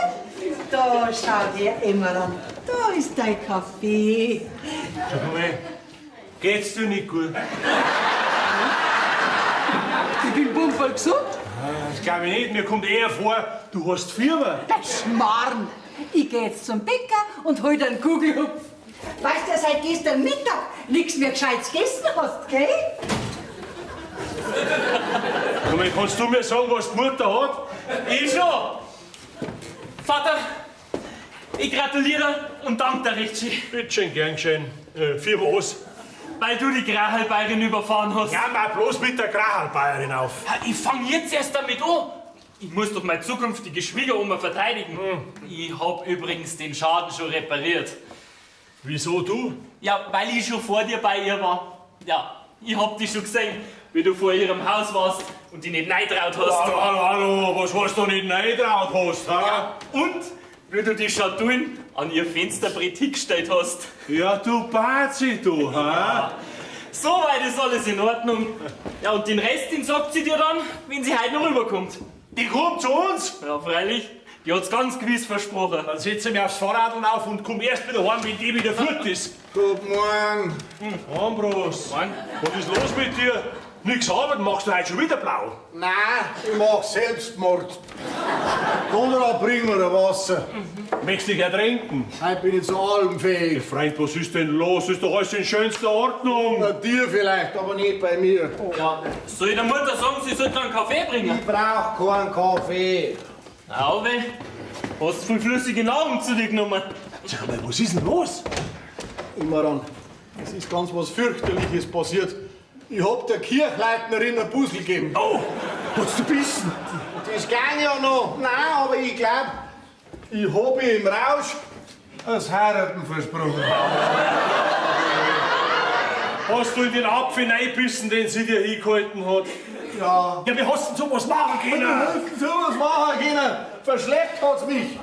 Da, schau her, Emmeran. Da ist dein Kaffee. Sag mal, geht's dir nicht gut? Ich bin pumperl gesund. Das glaub ich nicht. Mir kommt eher vor, du hast Fieber. Das Schmarrn. Ich geh jetzt zum Bäcker und hol dir einen Kugelhupf. Weißt du, seit gestern Mittag nichts mehr Gescheites gegessen hast, gell? Sag mal, kannst du mir sagen, was die Mutter hat? Ich schon. Vater, ich gratuliere und danke dir recht schön, Bitte schön, gern geschehen. Für was? weil du die Grachelbayerin überfahren hast. Ja, mal bloß mit der Krachelbayerin auf. Ja, ich fang jetzt erst damit an. Ich muss doch meine zukünftige Schwiegeroma verteidigen. Ich hab übrigens den Schaden schon repariert. Wieso du? Ja, weil ich schon vor dir bei ihr war. Ja, ich hab dich schon gesehen, wie du vor ihrem Haus warst und dich nicht reintraut hast. Hallo, hallo, hallo, was hast du nicht reintraut hast, ha? Ja, und wie du die Schatullen an ihr Fensterbrett hingestellt hast. Ja, du Bazi, du, ha? Ja. Soweit ist alles in Ordnung. Ja, und den Rest, den sagt sie dir dann, wenn sie heute noch rüberkommt. Die kommt zu uns? Ja, freilich. Die hat's ganz gewiss versprochen. Dann setze ich mich aufs Fahrrad auf und komm erst wieder heim, wenn die wieder fort ist. Guten Morgen. Ambros. Morgen. Was ist los mit dir? Nix arbeiten, machst du heute schon wieder blau? Nein, ich mach Selbstmord. Konrad, bring mir ein Wasser. Mhm. Möchtest dich ertränken? Heute bin ich zu allem fähig. Freund, was ist denn los? Ist doch alles in schönster Ordnung. Na, dir vielleicht, aber nicht bei mir. Ja. Soll ich der Mutter sagen, sie sollte einen Kaffee bringen? Ich brauch keinen Kaffee. Na, weh. Hast viel flüssige Nahrung zu dir genommen. Sag mal, was ist denn los? Immerran, es ist ganz was Fürchterliches passiert. Ich hab der Kirchleitnerin ein Puzzle gegeben. Oh, hast du bissen? Das ging ja noch. Nein, aber ich glaub, ich hab ihr im Rausch das Heiraten versprochen. Hast du in den Apfel reingebissen, den sie dir hingehalten hat? Ja. Ja, wie hast du denn sowas machen können? Wie hast du sowas machen können? Verschleppt hat's mich.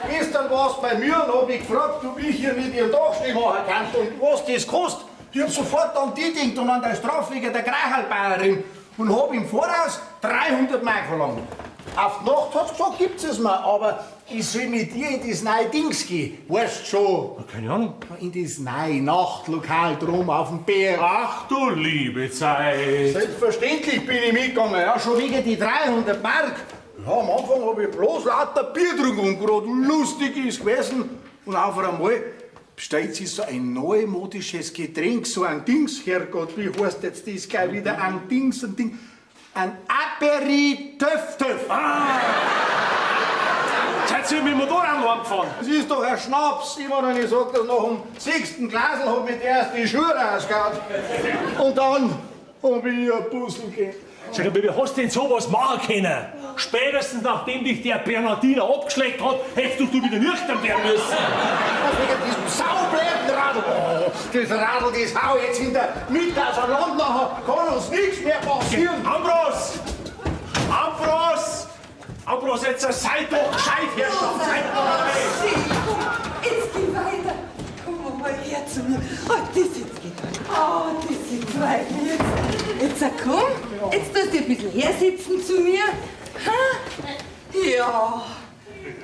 Gestern war's bei mir und hab mich gefragt, ob ich hier mit ihrem Dachschnee machen kann und was das kostet. Ich hab sofort an die gedacht und an der Strafwege der Greichelbäuerin und hab im Voraus 300 Mark verlangt. Auf die Nacht hat's gesagt, gibt's es mir, aber ich soll mit dir in das neue Dings gehen. Weißt schon. Keine Ahnung. In das neue Nachtlokal drum auf dem Berg. Ach du liebe Zeit. Selbstverständlich bin ich mitgegangen, ja, schon wegen die 300 Mark. Ja, am Anfang hab ich bloß lauter Bier getrunken und grad lustig ist gewesen. Und auf einmal bestellt sich so ein neumodisches Getränk, so ein Dings, Herrgott, wie heißt jetzt das gleich wieder? Ein Dings, ein Ding, ein Aperitif. Ah! Seid ihr mit dem Motorrad gefahren? Das ist doch ein Schnaps. Immer wenn ich sag, dass nach dem sechsten Glasl hab ich erst die Schuhe rausgehauen. Und dann hab ich ein Puzzle gegeben. Sag mal, wie hast du denn sowas machen können? Spätestens nachdem dich der Bernardiner abgeschleckt hat, hättest du wieder nüchtern werden müssen. Was wegen diesem saublöden Radl? Oh, das Radl, das hau jetzt in der Mitte auseinander, nachher kann uns nichts mehr passieren. Ambros! Ambros! Ambros, jetzt sei doch gescheit, Herrschaft! Sei doch gescheit! Jetzt geh weiter. Komm mal her zu mir. Oh, das jetzt geht. Oh, das jetzt freut mich jetzt. Jetzt komm, jetzt tust du ein bisschen hersitzen zu mir. Ha? Ja.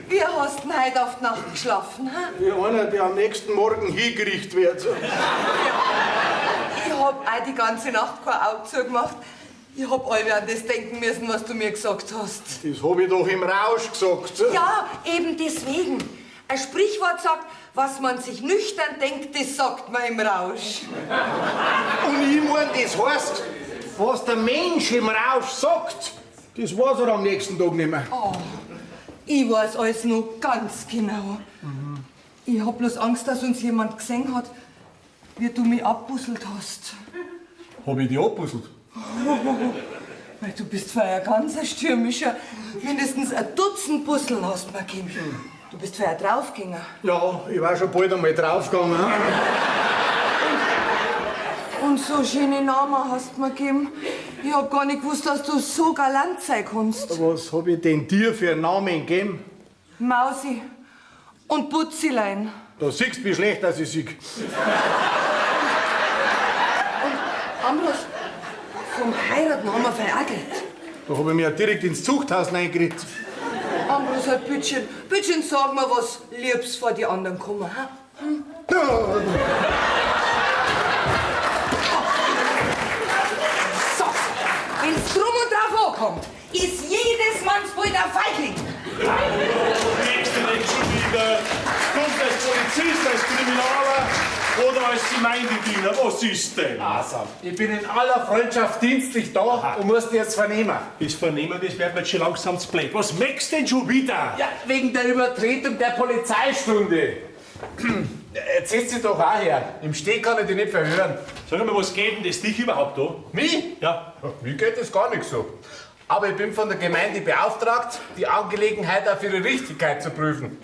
Wie hast du denn heute auf die Nacht geschlafen? Ha? Wie einer, der am nächsten Morgen hingerichtet wird. Ja. Ich hab auch die ganze Nacht kein Auge zugemacht. Ich hab alle an das denken müssen, was du mir gesagt hast. Das hab ich doch im Rausch gesagt. Ja, eben deswegen. Ein Sprichwort sagt, was man sich nüchtern denkt, das sagt man im Rausch. Und ich mein, das heißt, was der Mensch im Rausch sagt, das weiß er am nächsten Tag nicht mehr. Oh, ich weiß alles noch ganz genau. Mhm. Ich hab bloß Angst, dass uns jemand gesehen hat, wie du mich abbusselt hast. Hab ich dich abbusselt? Weil du bist vorher ganz ein stürmischer. Mindestens ein Dutzend Busseln hast du mir gegeben. Du bist vorher draufgegangen. Ja, ich war schon bald einmal draufgegangen. Und so schöne Namen hast du mir gegeben. Ich hab gar nicht gewusst, dass du so galant sein kannst. Was hab ich denn dir für einen Namen gegeben? Mausi und Putzilein. Da siehst du, wie schlecht dass ich sieg. Und Ambros, vom Heiraten haben wir verärgert. Da hab ich mich ja direkt ins Zuchthaus reingekriegt. Ambros, halt bittschön, bittschön sag mir, was Liebs vor die anderen kommen, ha? Hm? So, wenn's drum und drauf ankommt, ist jedes Mannsbild ein Feigling. Nächste nicht schon wieder. Kommt als Polizist, als Kriminaler oder als Gemeindediener. Was ist denn? Also, ich bin in aller Freundschaft dienstlich da. Aha. Und muss dich jetzt vernehmen. Das Vernehmen, das wird mir jetzt schon langsam zu blöd. Was möchtest du denn schon wieder? Ja, wegen der Übertretung der Polizeistunde. Jetzt setz dich doch auch her. Im Steh kann ich dich nicht verhören. Sag mal, was geht denn das dich überhaupt da? Mich? Ja. Mir geht das gar nicht so. Aber ich bin von der Gemeinde beauftragt, die Angelegenheit auf ihre Richtigkeit zu prüfen.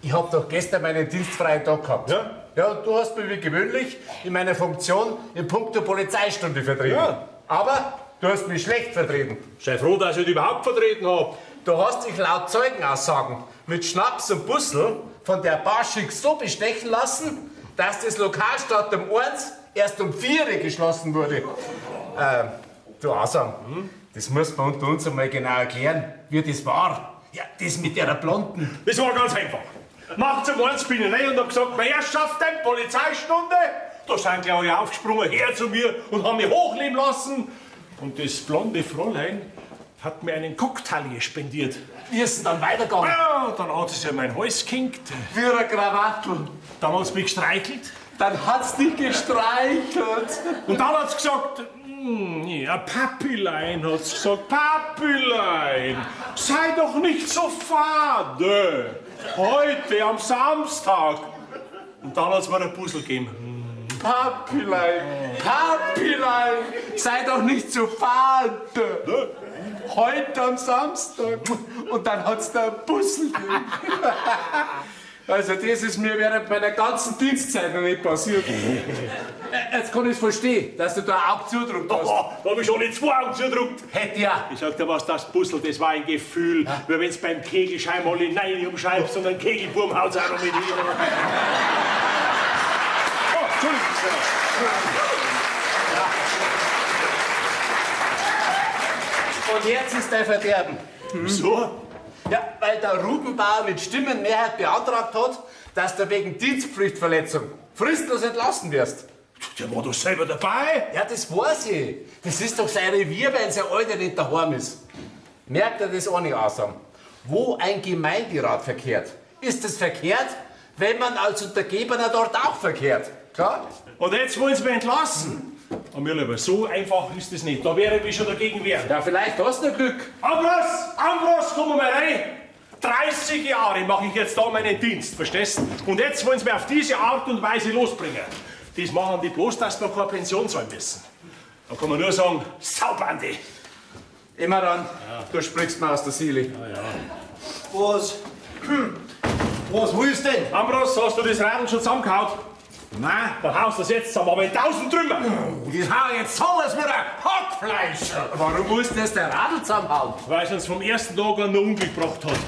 Ich hab doch gestern meinen dienstfreien Tag gehabt. Ja? Ja, du hast mich wie gewöhnlich in meiner Funktion in puncto Polizeistunde vertreten. Ja. Aber du hast mich schlecht vertreten. Sei froh, dass ich dich überhaupt vertreten hab. Du hast dich laut Zeugenaussagen mit Schnaps und Bussel von der Barschik so bestechen lassen, dass das Lokal statt um 1 erst um 4 geschlossen wurde. Du Asam, das muss man unter uns einmal genau erklären, wie das war. Ja, das mit der Blonden. Das war ganz einfach. Nachts um 1 bin ich rein und hab gesagt, meine Herrschaften, Polizeistunde. Da sind gleich alle aufgesprungen, her zu mir und haben mich hochleben lassen. Und das blonde Fräulein hat mir einen Cocktail spendiert. Wie ist denn dann weitergegangen? Ja, dann hat sie sich an meinen Hals gehängt. Wie eine Krawattel. Dann hat sie mich gestreichelt. Dann hat's dich gestreichelt. Und dann hat sie gesagt, ja, Papilein, hat sie gesagt, Papilein, sei doch nicht so fade. Heute am Samstag. Und dann hat sie mir ein Puzzle gegeben. Papilein, Papilein, sei doch nicht so fade. Heute am Samstag. Und dann hat's da ein Puzzle gegeben. Also das ist mir während meiner ganzen Dienstzeit noch nicht passiert. Jetzt kann ich's verstehen, dass du da ein Auge zudruckt hast. Oh, da hab ich schon nicht 2 Augen zudruckt. Hätte ja. Ich sag dir was, das Puzzle, das war ein Gefühl. Ja. Weil wenn's beim Kegelschein mal hinein umscheibst und einen Kegelwurm haut's auch noch mit hin. Oh, Entschuldigung. Ja. Und jetzt ist dein Verderben. Wieso? Ja, weil der Rubenbauer mit Stimmenmehrheit beantragt hat, dass du wegen Dienstpflichtverletzung fristlos entlassen wirst. Der war doch selber dabei. Ja, das weiß ich. Das ist doch sein Revier, wenn sein Alter nicht daheim ist. Merkt er das auch nicht, Asam? Wo ein Gemeinderat verkehrt, ist es verkehrt, wenn man als Untergebener dort auch verkehrt. Klar? Und jetzt wollen sie mich entlassen. Und mir lieber, so einfach ist das nicht. Da wäre ich mich schon dagegen wehren. Ja, vielleicht hast du Glück. Ambros, Ambros, komm mal rein. 30 Jahre mache ich jetzt da meinen Dienst, verstehst? Und jetzt wollen sie mich auf diese Art und Weise losbringen. Das machen die bloß, dass wir keine Pension zahlen müssen. Da kann man nur sagen, Saubande. Immer dann, ja. Du sprichst mir aus der Seele. Ja, ja. Was? Was willst du denn? Ambros, hast du das Radl schon zusammengehauen? Nein. Dann haust du das jetzt zusammen, aber in 1000 Trümmer. Das hau ich jetzt so als mit einem Hackfleisch. Warum musst du das der Radl zusammenhauen? Weil es uns vom ersten Tag an noch Unglück gebracht hat.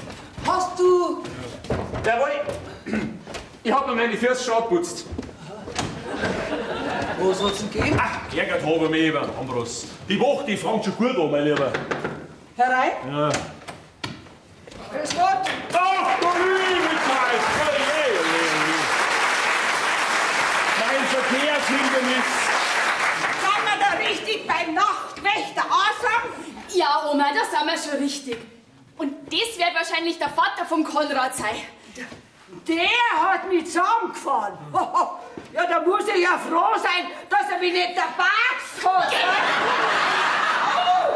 Hast du... Jawohl. Ich hab mir meine Füße schon geputzt. Was hat's denn gegeben? Ach, geärgert habe ich mich über, Ambros. Die Woche, die fängt schon gut an, mein Lieber. Herein? Ja. Grüß Gott. Ach, du liebe Zeit. Oje, oje, oje. Mein Verkehrshindernis. Sind wir da richtig beim Nachtwächter Asam? Ja, Oma, da sind wir schon richtig. Und das wird wahrscheinlich der Vater vom Konrad sein. Der hat mich zusammengefahren. Ja, da muss ich ja froh sein, dass er mich nicht dabei hat. Oh,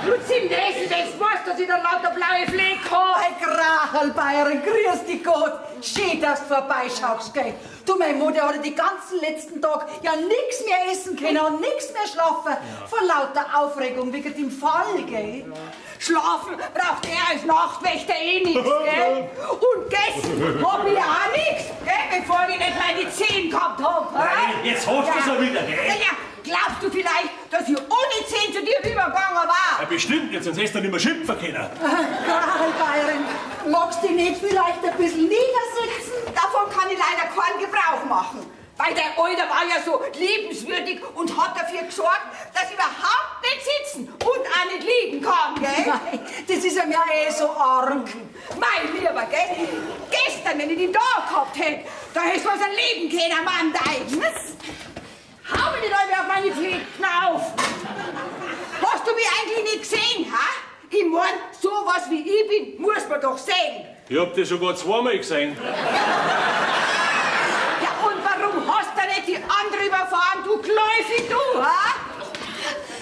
du Zimnesen, wenn du weißt, dass ich da lauter blaue Flecken habe. Hey, Grachel, Bayern, grüß dich Gott. Schön, dass du vorbeischaust, gell. Du, meine Mutter hat den ganzen letzten Tag ja nix mehr essen können und nix mehr schlafen. Ja. Vor lauter Aufregung wegen dem Fall, gell. Ja. Schlafen braucht er als Nachtwächter eh nix, gell? Und gegessen hab ich auch nix, gell? Bevor ich nicht meine Zehen gehabt hab. Nein, jetzt hast du es ja wieder, gell? Ja, glaubst du vielleicht, dass ich ohne Zehen zu dir rübergegangen war? Ja, bestimmt, jetzt sonst hättest du nicht mehr schimpfen können. Grachel, Bayern, magst du dich nicht vielleicht ein bisschen niedersitzen? Davon kann ich leider keinen Gebrauch machen. Weil der Alter war ja so liebenswürdig und hat dafür gesorgt, dass ich überhaupt nicht sitzen und auch nicht liegen kann, gell? Nein, das ist ja eh so arg. Mein Lieber, gell? Gestern, wenn ich dich da gehabt hätte, da hättest du was erleben können, Mann, dein. Was? Hau mir nicht alle auf meine Flecken auf! Hast du mich eigentlich nicht gesehen, ha? Ich mein, sowas wie ich bin, muss man doch sehen. Ich hab dich sogar zweimal gesehen. Die andere überfahren, du Gläufig, du, ha?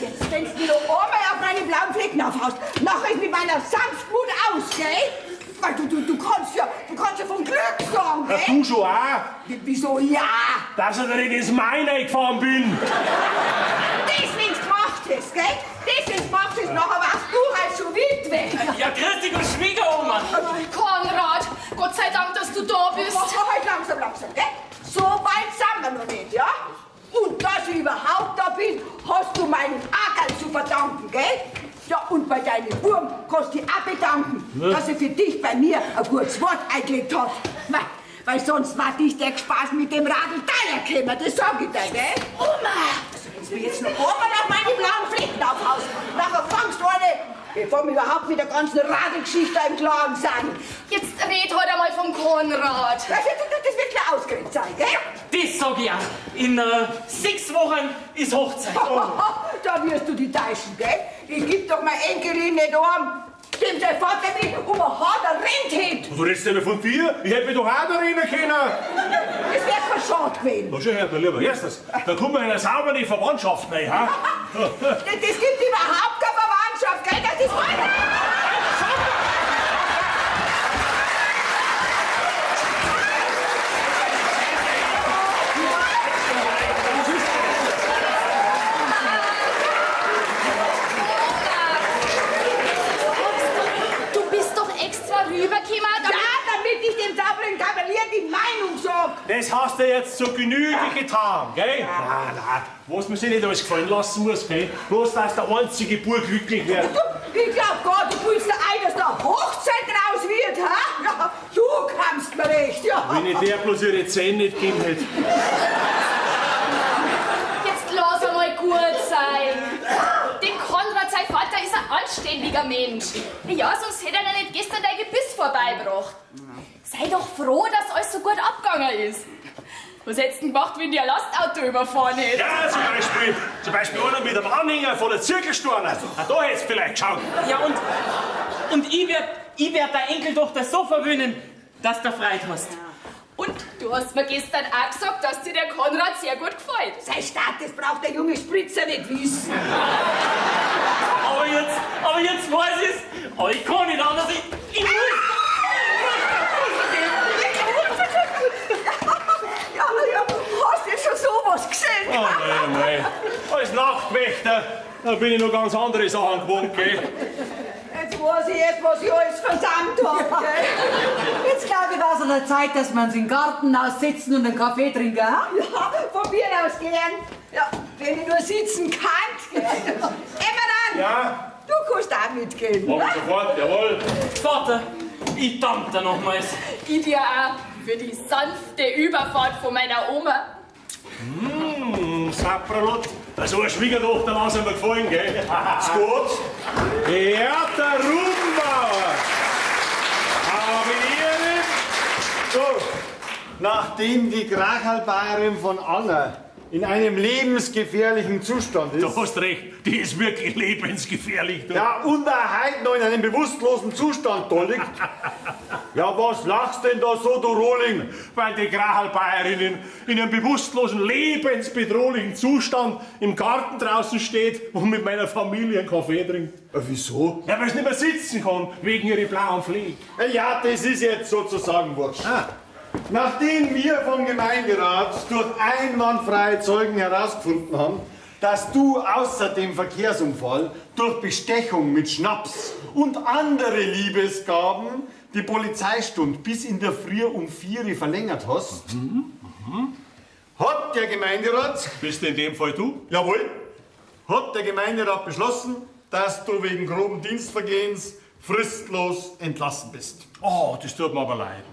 Jetzt, wenn du mir noch einmal auf meine blauen Flecken aufhaust, nachher ist mit meiner Sanftmut aus, gell? Weil du kannst ja von Glück sagen, gell? Ja, du schon auch. Wieso ja? Dass ich nicht ins Main gefahren bin. Das, wenn's gemacht hast, gell? Das, wenn's gemacht hast, nachher warst du halt schon Witwe. Ja, grüß dich und Schwiegeroma. Konrad, Gott sei Dank, dass du da bist. Oh, halt langsam, langsam, gell? So weit sind wir noch nicht, ja? Und dass ich überhaupt da bin, hast du meinen Ackerl zu verdanken, gell? Ja, und bei deinem Wurm kannst du dich auch bedanken, dass er für dich bei mir ein gutes Wort eingelegt hat. Mei, weil sonst war dich der Spaß mit dem Radl teuer gekommen, das sag ich dir, gell? Oma! Also, wenn du mir jetzt noch einmal auf meine blauen Flecken aufhaust, nachher fangst du eine, bevor wir überhaupt mit der ganzen Radlgeschichte im Klaren sind. Jetzt red heute einmal vom Konrad. Das, das wird gleich ausgeredet sein, gell? Das sag ich auch. In 6 Wochen ist Hochzeit. Da wirst du dich täuschen, gell? Ich geb doch meine Enkelin nicht um, dem sein Vater mich um ein Haar der rennt hätt. Du redest ja von dir? Ich hätte mich doch auch da rennen können. Das wär kein Schad gewesen. Na schau her, du lieber, erstens, da kommen wir in eine saubere Verwandtschaft rein, ha? Das gibt überhaupt keine Verwandtschaft, gell? Das ist meine. Du bist doch extra rübergekommen, Ja, damit ich dem sauberen Kavalier die Meinung sag. Das hast du jetzt zur Genüge getan, gell? Nein, nein, was man sich nicht alles gefallen lassen muss, gell? Bloß, dass der einzige Bub glücklich wird. Du, ich glaub gar, du willst dir ein, dass da Hochzeit draus wird, ha? Ja, du kannst mir recht, ja. Wenn ich der bloß ihre Zähne nicht gegeben hätte. Jetzt lass einmal gut sein. Dem Konrad, sein Vater, ist ein anständiger Mensch. Ja, sonst hätte er ja nicht gestern dein Gebiss vorbeigebracht. Sei doch froh, dass alles so gut abgegangen ist. Was hättest du denn gemacht, wenn dir ein Lastauto überfahren hätte? Ja, zum Beispiel einer mit einem Anhänger voller Zirkelsteine. Ah, da hättest du vielleicht geschaut. Ja, und ich werd deine Enkeltochter so verwöhnen, dass du Freude hast. Und du hast mir gestern auch gesagt, dass dir der Konrad sehr gut gefällt. Sei stark, das braucht der junge Spritzer nicht wissen. Aber jetzt weiß ich's. Aber ich kann nicht anders. Ich muss. Ja, ja, hast du schon sowas gesehen? Oh, nein, nein. Als Nachtwächter, da bin ich noch ganz andere Sachen gewohnt, gell? Jetzt weiß ich erst, was ich alles versandt hab, gell? Jetzt glaube ich, war's an der Zeit, dass wir uns im Garten aussitzen und einen Kaffee trinken, ha? Ja, von mir aus gern. Ja, wenn ich nur sitzen kann, gell? Emmeran! Ja? Du kannst auch mitgehen. Mach ich sofort, jawohl. Vater, ich danke dir nochmals. Ich dir auch für die sanfte Überfahrt von meiner Oma. Sapralot. So eine Schwiegertochter lassen wir gefallen, gell? Ist gut. Ja, der Rubenbauer. Habe Ehre. So, nachdem die Krachalbayerin von Anna in einem lebensgefährlichen Zustand ist. Du hast recht, die ist wirklich lebensgefährlich. Du. Ja, und er heute noch in einem bewusstlosen Zustand da liegt. Ja, was lachst denn da so, du Rohling? Weil die Krachalbayerinnen in einem bewusstlosen, lebensbedrohlichen Zustand im Garten draußen steht und mit meiner Familie einen Kaffee trinkt. Wieso? Ja, weil sie nicht mehr sitzen kann, wegen ihrer blauen Fliege. Ja, das ist jetzt sozusagen wurscht. Ah. Nachdem wir vom Gemeinderat durch einwandfreie Zeugen herausgefunden haben, dass du außer dem Verkehrsunfall durch Bestechung mit Schnaps und andere Liebesgaben die Polizeistunde bis in der Früh um 4 Uhr verlängert hast, hat der Gemeinderat... Bist in dem Fall du? Jawohl. Hat der Gemeinderat beschlossen, dass du wegen groben Dienstvergehens fristlos entlassen bist. Oh, das tut mir aber leid.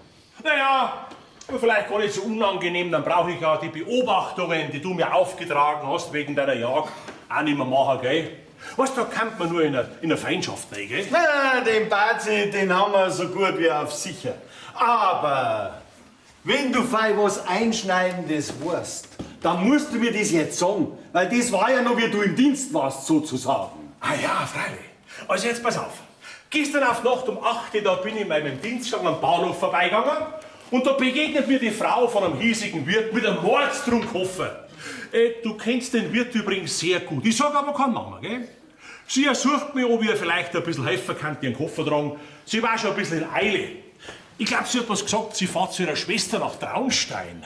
Naja, vielleicht gar nicht so unangenehm, dann brauche ich ja die Beobachtungen, die du mir aufgetragen hast wegen deiner Jagd, auch nicht mehr machen, gell? Weißt du, da kommt man nur in eine Feindschaft rein, gell? Na, den Bazi, den haben wir so gut wie auf sicher. Aber wenn du fei was Einschneidendes weißt, dann musst du mir das jetzt sagen, weil das war ja noch, wie du im Dienst warst, sozusagen. Ah ja, freilich. Also jetzt pass auf. Gestern auf Nacht um 8 Uhr, da bin ich in meinem Dienstgang am Bahnhof vorbeigegangen und da begegnet mir die Frau von einem hiesigen Wirt mit einem Mordstrunkoffer. Du kennst den Wirt übrigens sehr gut. Ich sag aber keinen Namen, gell? Sie ersucht mich, ob ich ihr vielleicht ein bisschen helfen kann, ihren Koffer tragen. Sie war schon ein bisschen in Eile. Ich glaub, sie hat was gesagt, sie fährt zu ihrer Schwester nach Traunstein.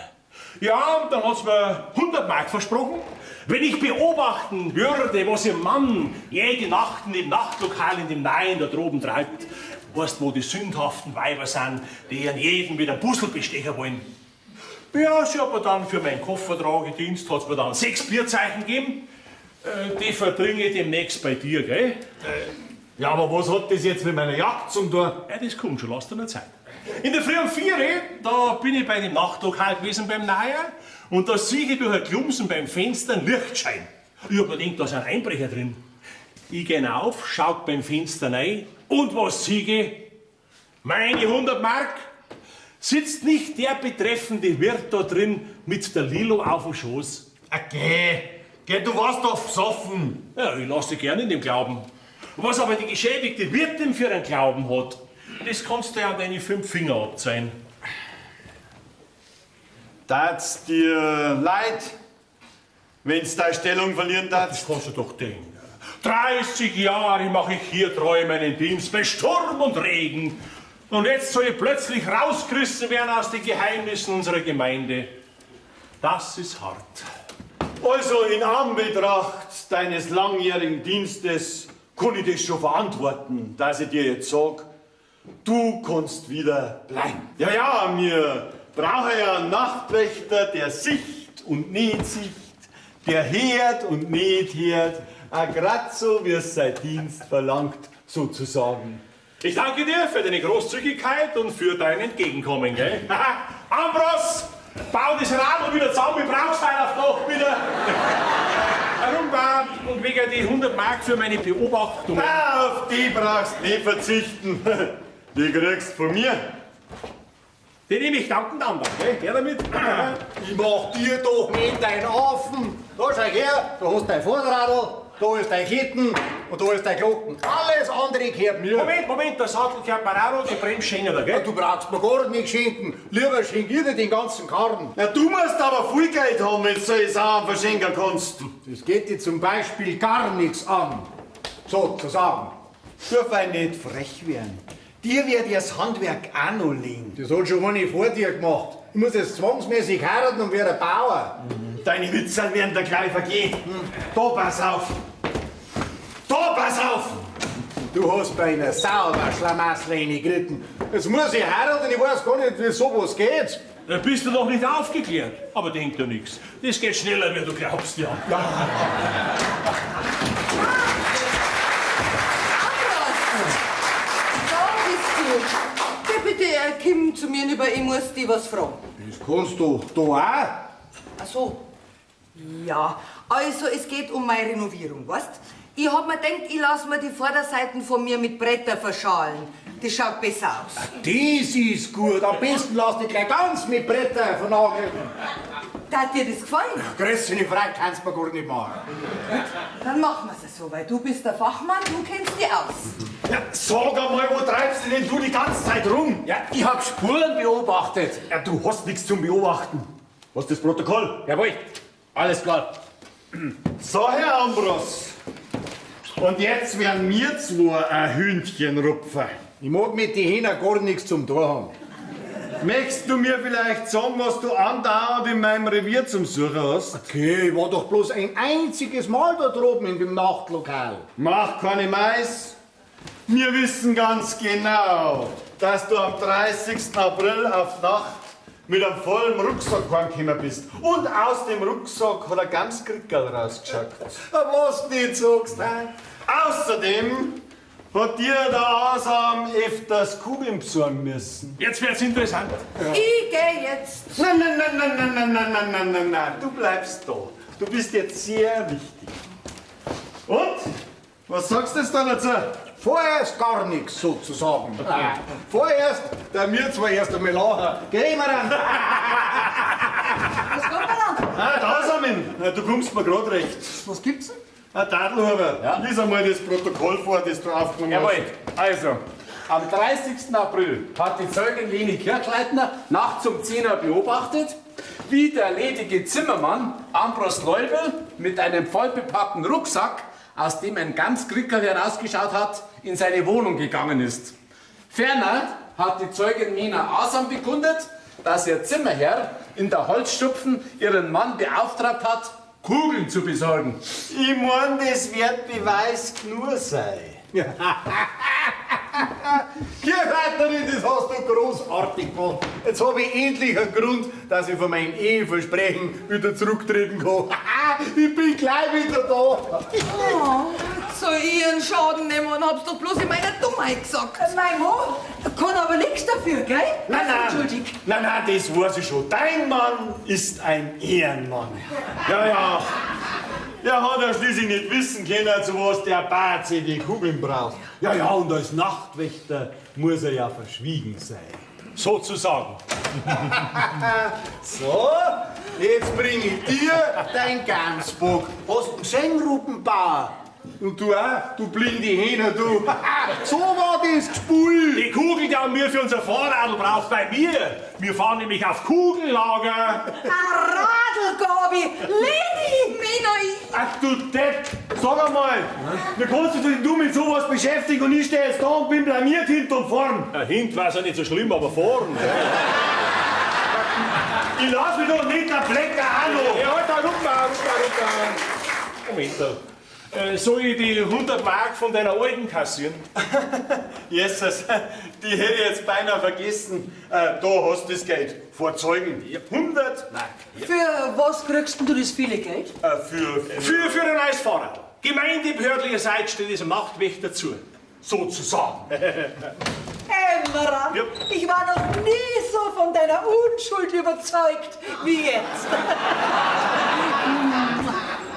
Ja, und dann hat sie mir 100 Mark versprochen. Wenn ich beobachten würde, was ihr Mann jede Nacht in dem Nachtlokal in dem Nein da droben treibt, weißt, wo die sündhaften Weiber sind, die an jeden wieder Bussel bestechen wollen. Ja, sie hat mir dann für meinen Koffertragedienst hat's mir dann 6 Bierzeichen gegeben. Die verbringe ich demnächst bei dir, gell? Ja, aber was hat das jetzt mit meiner Jagd zum tun? Ja, das kommt schon, lass dir noch Zeit. In der Früh um 4 Uhr, da bin ich bei dem Nachtlokal gewesen beim Neuer und da sehe ich durch ein Klumsen beim Fenster einen Lichtschein. Ich hab mir gedacht, da ist ein Einbrecher drin. Ich geh auf, schau beim Fenster rein und was sehe ich? Meine 100 Mark! Sitzt nicht der betreffende Wirt da drin mit der Lilo auf dem Schoß? Okay, geh, du warst doch besoffen. Ja, ich lass dich gerne in dem Glauben. Was aber die geschädigte Wirtin für einen Glauben hat, das kannst du ja an deine 5 Finger abzeigen. Tat's dir leid, wenn's deine Stellung verlieren darfst? Das kannst du doch denken. 30 Jahre mache ich hier treu meinen Dienst bei Sturm und Regen. Und jetzt soll ich plötzlich rausgerissen werden aus den Geheimnissen unserer Gemeinde. Das ist hart. Also in Anbetracht deines langjährigen Dienstes kann ich das schon verantworten, dass ich dir jetzt sag, du kannst wieder bleiben. Ja, ja, wir brauchen ja einen Nachtwächter, der sieht und nicht sieht, der hört und nicht hört, auch grad so, wie es sein Dienst verlangt, sozusagen. Ich danke dir für deine Großzügigkeit und für dein Entgegenkommen, gell? Ambros, bau das Radl wieder zusammen, ich brauch's heute auf Nacht wieder. Herumbar und wegen die 100 Mark für meine Beobachtung. Na, auf die brauchst du nicht verzichten. Die kriegst von mir. Die nehme ich dankend an, gell? Her damit. Ich mach dir doch nicht deinen Affen. Da schau her, da hast du dein Vorderradl, da ist dein Ketten und da ist dein Glocken. Alles andere gehört mir. Moment, Moment, der Sattel gehört mir auch noch, die Bremse schenken dir, gell? Ja, du brauchst mir gar nicht schenken. Lieber schenk ich dir den ganzen Karren. Ja, du musst aber viel Geld haben, wenn du solche Sachen verschenken kannst. Das geht dir zum Beispiel gar nichts an. Sozusagen. Darf ich nicht frech werden. Dir wird das Handwerk auch noch liegen. Das hat schon eine vor dir gemacht. Ich muss jetzt zwangsmäßig heiraten und werde Bauer. Deine Witze werden da gleich vergehen. Da pass auf! Da pass auf! Du hast bei einer sauber Schlamassleine geritten. Jetzt muss ich heiraten, ich weiß gar nicht, wie sowas geht. Da bist du noch nicht aufgeklärt. Aber denk dir nichts. Das geht schneller, wie du glaubst, ja. Da bist du. Geh bitte, komm zu mir rüber, ich muss dich was fragen. Das kannst du da auch. Ach so. Ja, also es geht um meine Renovierung, weißt? Ich hab mir gedacht, ich lass mir die Vorderseiten von mir mit Bretter verschalen. Das schaut besser aus. Das ist gut. Am besten lass dich gleich ganz mit Bretter vernageln. Hat dir das gefallen? Größere Freude kannst du mir gar nicht machen. Dann machen wir's so, weil du bist der Fachmann, du kennst dich aus. Ja, sag einmal, wo treibst du denn du die ganze Zeit rum? Ja, ich hab Spuren beobachtet. Ja, du hast nichts zum Beobachten. Was ist das Protokoll? Jawohl, alles klar. So, Herr Ambros. Und jetzt werden wir zwei ein Hühnchen rupfen. Ich mag mit den Hähner gar nichts zum tun haben. Möchtest du mir vielleicht sagen, was du andauernd in meinem Revier zum Suchen hast? Okay, ich war doch bloß ein einziges Mal da droben in dem Nachtlokal. Mach keine Mais. Wir wissen ganz genau, dass du am 30. April auf Nacht mit einem vollen Rucksack heimgekommen bist. Und aus dem Rucksack hat ein ganz Krickerl rausgeschaut. Was du nicht sagst, hä? Außerdem hat dir der Asam öfters Kugeln besorgen müssen. Jetzt wird's interessant. Ich geh jetzt. Nein, nein, nein, nein, nein, nein, nein, nein, nein, nein, nein. Du bleibst da. Du bist jetzt sehr wichtig. Und? Was sagst du jetzt da dazu? Vorerst gar nichts, sozusagen. Vorerst, da mir zwar erst einmal lachen. Geh mal ran. Was kommt denn an? Ah, da Samin. Na, du kommst mir grad recht. Was gibt's denn? Herr Tadelhuber, ja? Lies einmal das Protokoll vor, das du aufgenommen Jawohl. hast. Also, am 30. April hat die Zeugin Leni Kirchleitner nachts um 10 Uhr beobachtet, wie der ledige Zimmermann Ambros Leubel mit einem vollbepackten Rucksack, aus dem ein Gamskrickerl herausgeschaut hat, in seine Wohnung gegangen ist. Ferner hat die Zeugin Mena Asam bekundet, dass ihr Zimmerherr in der Holzstupfen ihren Mann beauftragt hat, Kugeln zu besorgen. Ich mein, das wird Beweis genug sein. Kirchleitnerin, das hast du großartig gemacht. Jetzt habe ich endlich einen Grund, dass ich von meinem Eheversprechen wieder zurücktreten kann. Ich bin gleich wieder da. Oh, soll ich einen Schaden nehmen und hab's doch bloß in meiner Dummheit gesagt. Mein Mann kann aber nichts dafür, gell? Nein, nein. Entschuldig. Nein, nein, das weiß ich schon. Dein Mann ist ein Ehrenmann. Ja, ja. Er hat ja schließlich nicht wissen können, zu was der Baze die Kugeln braucht. Ja, ja, und als Nachtwächter muss er ja verschwiegen sein. Sozusagen. So, jetzt bring ich dir dein Gamsbock. Hast du gesehen, Rupenbauer? Und du auch, du blinde Hähne, du. So war das gespielt. Die Kugel, die haben wir für unser Fahrradl braucht bei mir. Wir fahren nämlich auf Kugellager. Ein Radl, Gabi! Leni! Männer, ich... Ach du Depp, sag einmal, wie kannst du dich du mit sowas beschäftigen und ich stehe jetzt da und bin blamiert hinten und vorn? Ja, hinten war's ja nicht so schlimm, aber vorn. Ich lass mich doch nicht der Flecker auch noch. Ja, halt da, runter, runter, runter. Moment da. Soll ich die 100 Mark von deiner Alten kassieren? Jesus, die hätte ich jetzt beinahe vergessen. Da hast du das Geld. Vor Zeugen. 100 Mark. Für was kriegst denn du das viele Geld? Für ein neues Fahrrad. Gemeindebehördlicherseits steht diesem Nachtwächter zu. Sozusagen. Emmeran, Ja. ich war noch nie so von deiner Unschuld überzeugt wie jetzt.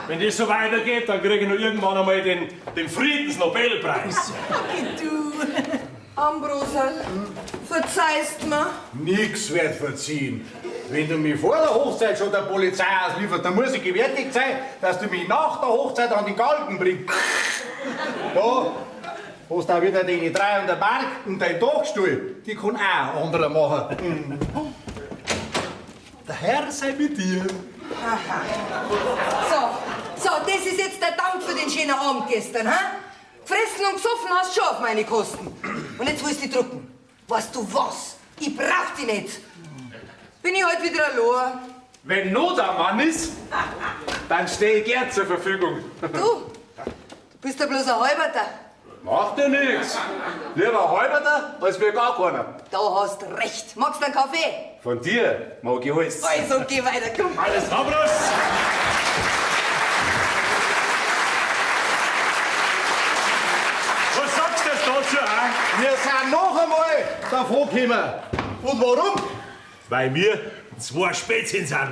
Wenn das so weitergeht, dann kriege ich noch irgendwann einmal den Friedensnobelpreis. Okay, du. Ambrosal, verzeihst mir? Nix wird verziehen. Wenn du mich vor der Hochzeit schon der Polizei auslieferst, dann muss ich gewärtig sein, dass du mich nach der Hochzeit an die Galgen bringst. Da hast du auch wieder deine 300 Mark und dein Dachstuhl. Die kann auch ein anderer machen. Der Herr sei mit dir. Aha. So, das ist jetzt der Dank für den schönen Abend gestern, hä? Gefressen und gesoffen hast schon auf meine Kosten. Und jetzt willst du dich drucken. Weißt du was? Ich brauch dich nicht. Bin ich heute wieder allein? Wenn Not am Mann ist, dann stehe ich gern zur Verfügung. Du bist ja bloß ein Halberter. Macht ja nix. Lieber ein Halberter als wir gar keiner. Da hast recht. Magst du einen Kaffee? Von dir mag ich alles. Also, geh weiter, komm. Alles Ambros! Was sagst du jetzt dazu, auch? Wir sind noch einmal davon gekommen. Und warum? Weil wir zwei Spätzchen sind.